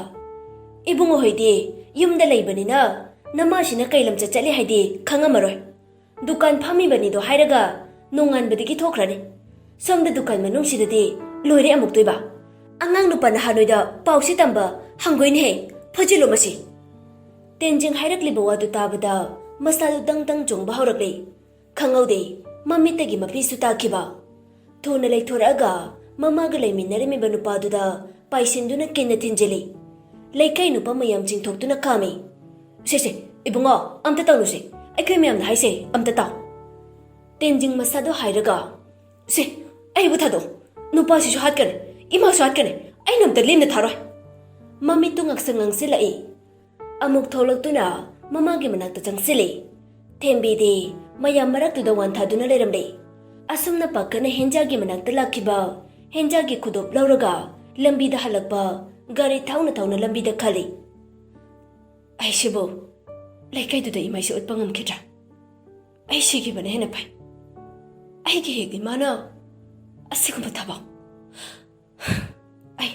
"ꯏꯕꯨꯡꯉꯣ ꯍꯣꯏꯗꯤ ꯌꯨꯝꯗ ꯂꯩꯕꯅꯤꯅ ꯅꯃꯥꯁꯤꯅ ꯀꯩ ꯂꯝꯆꯠ ꯆꯠꯂꯤ ꯍꯥꯏꯗꯤ ꯈꯪꯉꯝꯃꯔꯣꯏ꯫ ꯗꯨꯀꯥꯟ ꯐꯝꯃꯤꯕꯅꯤꯗꯣ ꯍꯥꯏꯔꯒ ꯅꯣꯡꯉꯥꯟꯕꯗꯒꯤ ꯊꯣꯛꯈ꯭ꯔꯅꯤ꯫ ꯁꯣꯝꯗ ꯗꯨꯀꯥꯟ ꯃꯅꯨꯡꯁꯤꯗꯗꯤ ꯂꯣꯏꯔꯦ ꯑꯃꯨꯛꯇꯣꯏꯕ꯫ ꯑꯉꯥꯡ ꯅꯨꯄꯥ ꯅꯍꯥ ꯅꯣꯏꯗ ꯄꯥꯎꯁꯤ ꯇꯝꯕ ꯍꯪꯒꯣꯏꯅꯦꯍꯦ꯫ ꯐꯖꯤꯜꯂꯨ ꯃꯁꯤ꯫" ꯇꯦꯟꯖꯤꯡ ꯍꯥꯏꯔꯛꯂꯤꯕ ꯋꯥꯗꯨ ꯇꯥꯕꯗ ꯃꯁꯥꯗꯨ ꯗꯪ ꯗꯪ ꯆꯣꯡꯕ ꯍꯧꯔꯛꯂꯦ꯫ ꯈꯪꯍꯧꯗꯦ, ꯃꯃꯤꯠꯇꯒꯤ ꯃꯄꯤꯁꯨ ꯇꯥꯈꯤꯕ꯫ ꯊꯨꯅ ꯂꯩꯊꯣꯔꯛꯑꯒ ꯃꯃꯥꯒ ꯂꯩꯃꯤꯟꯅꯔꯝꯃꯤꯕ ꯅꯨꯄꯥꯗꯨꯗ ꯄꯥꯏꯁꯤꯟꯗꯨꯅ ꯀꯤꯟꯅ ꯊꯤꯟꯖꯤꯜꯂꯤ꯫ ꯂꯩꯀꯥꯏ ꯅꯨꯄꯥ ꯃꯌꯥꯝ ꯆꯤꯡꯊꯣꯛꯇꯨꯅ ꯈꯥꯝꯃꯤ꯫ "ꯁꯦ ꯁꯦ, ꯏꯕꯨꯡꯉꯣ, ꯑꯝꯇ ꯇꯧꯅꯨꯁꯦ꯫ ꯑꯩꯈꯣꯏ ꯃꯌꯥꯝꯅ ꯍꯥꯏꯁꯦ ꯑꯝꯇ ꯇꯥꯎ꯫" ꯇꯦꯟꯖꯤꯡ ꯃꯁꯥꯗꯣ ꯍꯥꯏꯔꯒ, "ꯁꯦ, ꯑꯩꯕꯨ ꯊꯥꯗꯣꯛ꯫ ꯅꯨꯄꯥꯁꯤꯁꯨ ꯍꯥꯠꯀꯅꯤ, ꯏꯃꯥꯁꯨ ꯍꯥꯠꯀꯅꯤ꯫ ꯑꯩꯅ ꯑꯝꯇ ꯂꯦꯝꯅ ꯊꯥꯔꯣꯏ꯫" ꯃꯃꯤꯠꯇꯨ ꯉꯥꯡꯁꯪ ꯉꯥꯡꯁꯤꯜꯂꯛꯏ꯫ ꯑꯃꯨꯛ ꯊꯣꯛꯂꯛꯇꯨꯅ ꯃꯃꯥꯒꯤ ꯃꯅꯥꯛꯇ ꯆꯪꯁꯤꯜꯂꯤ꯫ ꯊꯦꯝꯕꯤꯗꯤ ꯃꯌꯥꯝ ꯃꯔꯛꯇꯨꯗ ꯋꯥꯟꯊꯗꯨꯅ ꯂꯩꯔꯝꯂꯦ꯫ ꯑꯁꯨꯝꯅ ꯄꯥꯈꯠꯅ ꯍꯦꯟꯖꯥꯒꯤ ꯃꯅꯥꯛꯇ ꯂꯥꯛꯈꯤꯕ ꯍꯦꯟꯖꯥꯒꯤ ꯈꯨꯗꯣꯞ ꯂꯧꯔꯒ ꯂꯝꯕꯤꯗ ꯍꯜꯂꯛꯄ ꯒꯥꯔꯤ ꯊꯧꯅ ꯊꯧꯅ ꯂꯝꯕꯤꯗ ꯈꯜꯂꯤ꯫ "ꯑꯩꯁꯤꯕꯨ ꯂꯩꯀꯥꯏꯗꯨꯗ ꯏꯃꯥꯏꯁꯦ ꯎꯠꯄ ꯉꯝꯈꯤꯗ꯭ꯔꯥ? ꯑꯩ ꯁꯤꯈꯤꯕꯅ ꯍꯦꯟꯅ ꯐꯩ꯫ ꯑꯩꯒꯤ ꯍꯦꯛ ꯏꯃꯥꯅ ꯑꯁꯤꯒꯨꯝꯕ ꯊꯕꯛ꯫ ꯑꯩ,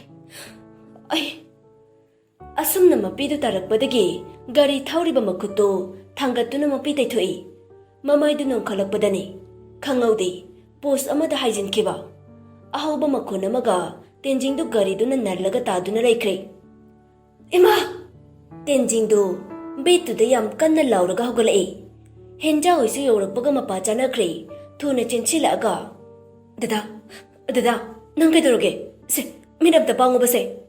ꯑꯩ꯫" ꯑꯁꯨꯝꯅ ꯃꯄꯤꯗꯨ ꯇꯥꯔꯛꯄꯗꯒꯤ ꯒꯥꯔꯤ ꯊꯧꯔꯤꯕ ꯃꯈꯨꯠꯇꯨ ꯊꯥꯡꯒꯠꯇꯨꯅ ꯃꯄꯤ ꯇꯩꯊꯣꯛꯏ꯫ ꯃꯃꯥꯏꯗꯨ ꯅꯣꯡꯈꯠꯂꯛꯄꯗꯅꯤ ꯈꯪꯍꯧꯗꯦ ꯄꯣꯁ ꯑꯃꯗ ꯍꯥꯏꯖꯤꯟꯈꯤꯕ ꯑꯍꯧꯕ ꯃꯈꯣꯟ ꯑꯃꯒ ꯇꯦꯟꯖꯤꯡꯗꯨ ꯒꯥꯔꯤꯗꯨꯅ ꯅꯜꯂꯒ ꯇꯥꯗꯨꯅ ꯂꯩꯈ꯭ꯔꯦ꯫ "ꯏꯃꯥ!" ꯇꯦꯟꯖꯤꯡꯗꯨ ꯕꯦꯠꯇꯨꯗ ꯌꯥꯝ ꯀꯟꯅ ꯂꯥꯎꯔꯒ ꯍꯧꯒꯠꯂꯛꯏ꯫ ꯍꯦꯟꯖꯥ ꯍꯣꯏꯁꯨ ꯌꯧꯔꯛꯄꯒ ꯃꯄꯥ ꯆꯥꯅꯈ꯭ꯔꯦ꯫ ꯊꯨꯅ ꯆꯦꯟꯁꯤꯜꯂꯛꯑꯒ, "ꯗꯗꯥ, ꯗꯗꯥ, ꯅꯪ ꯀꯩꯗꯧꯔꯒꯦ? ꯁꯦ, ꯃꯤꯠ ꯑꯝꯇ ꯄꯥꯡꯉꯨꯕꯁꯦ꯫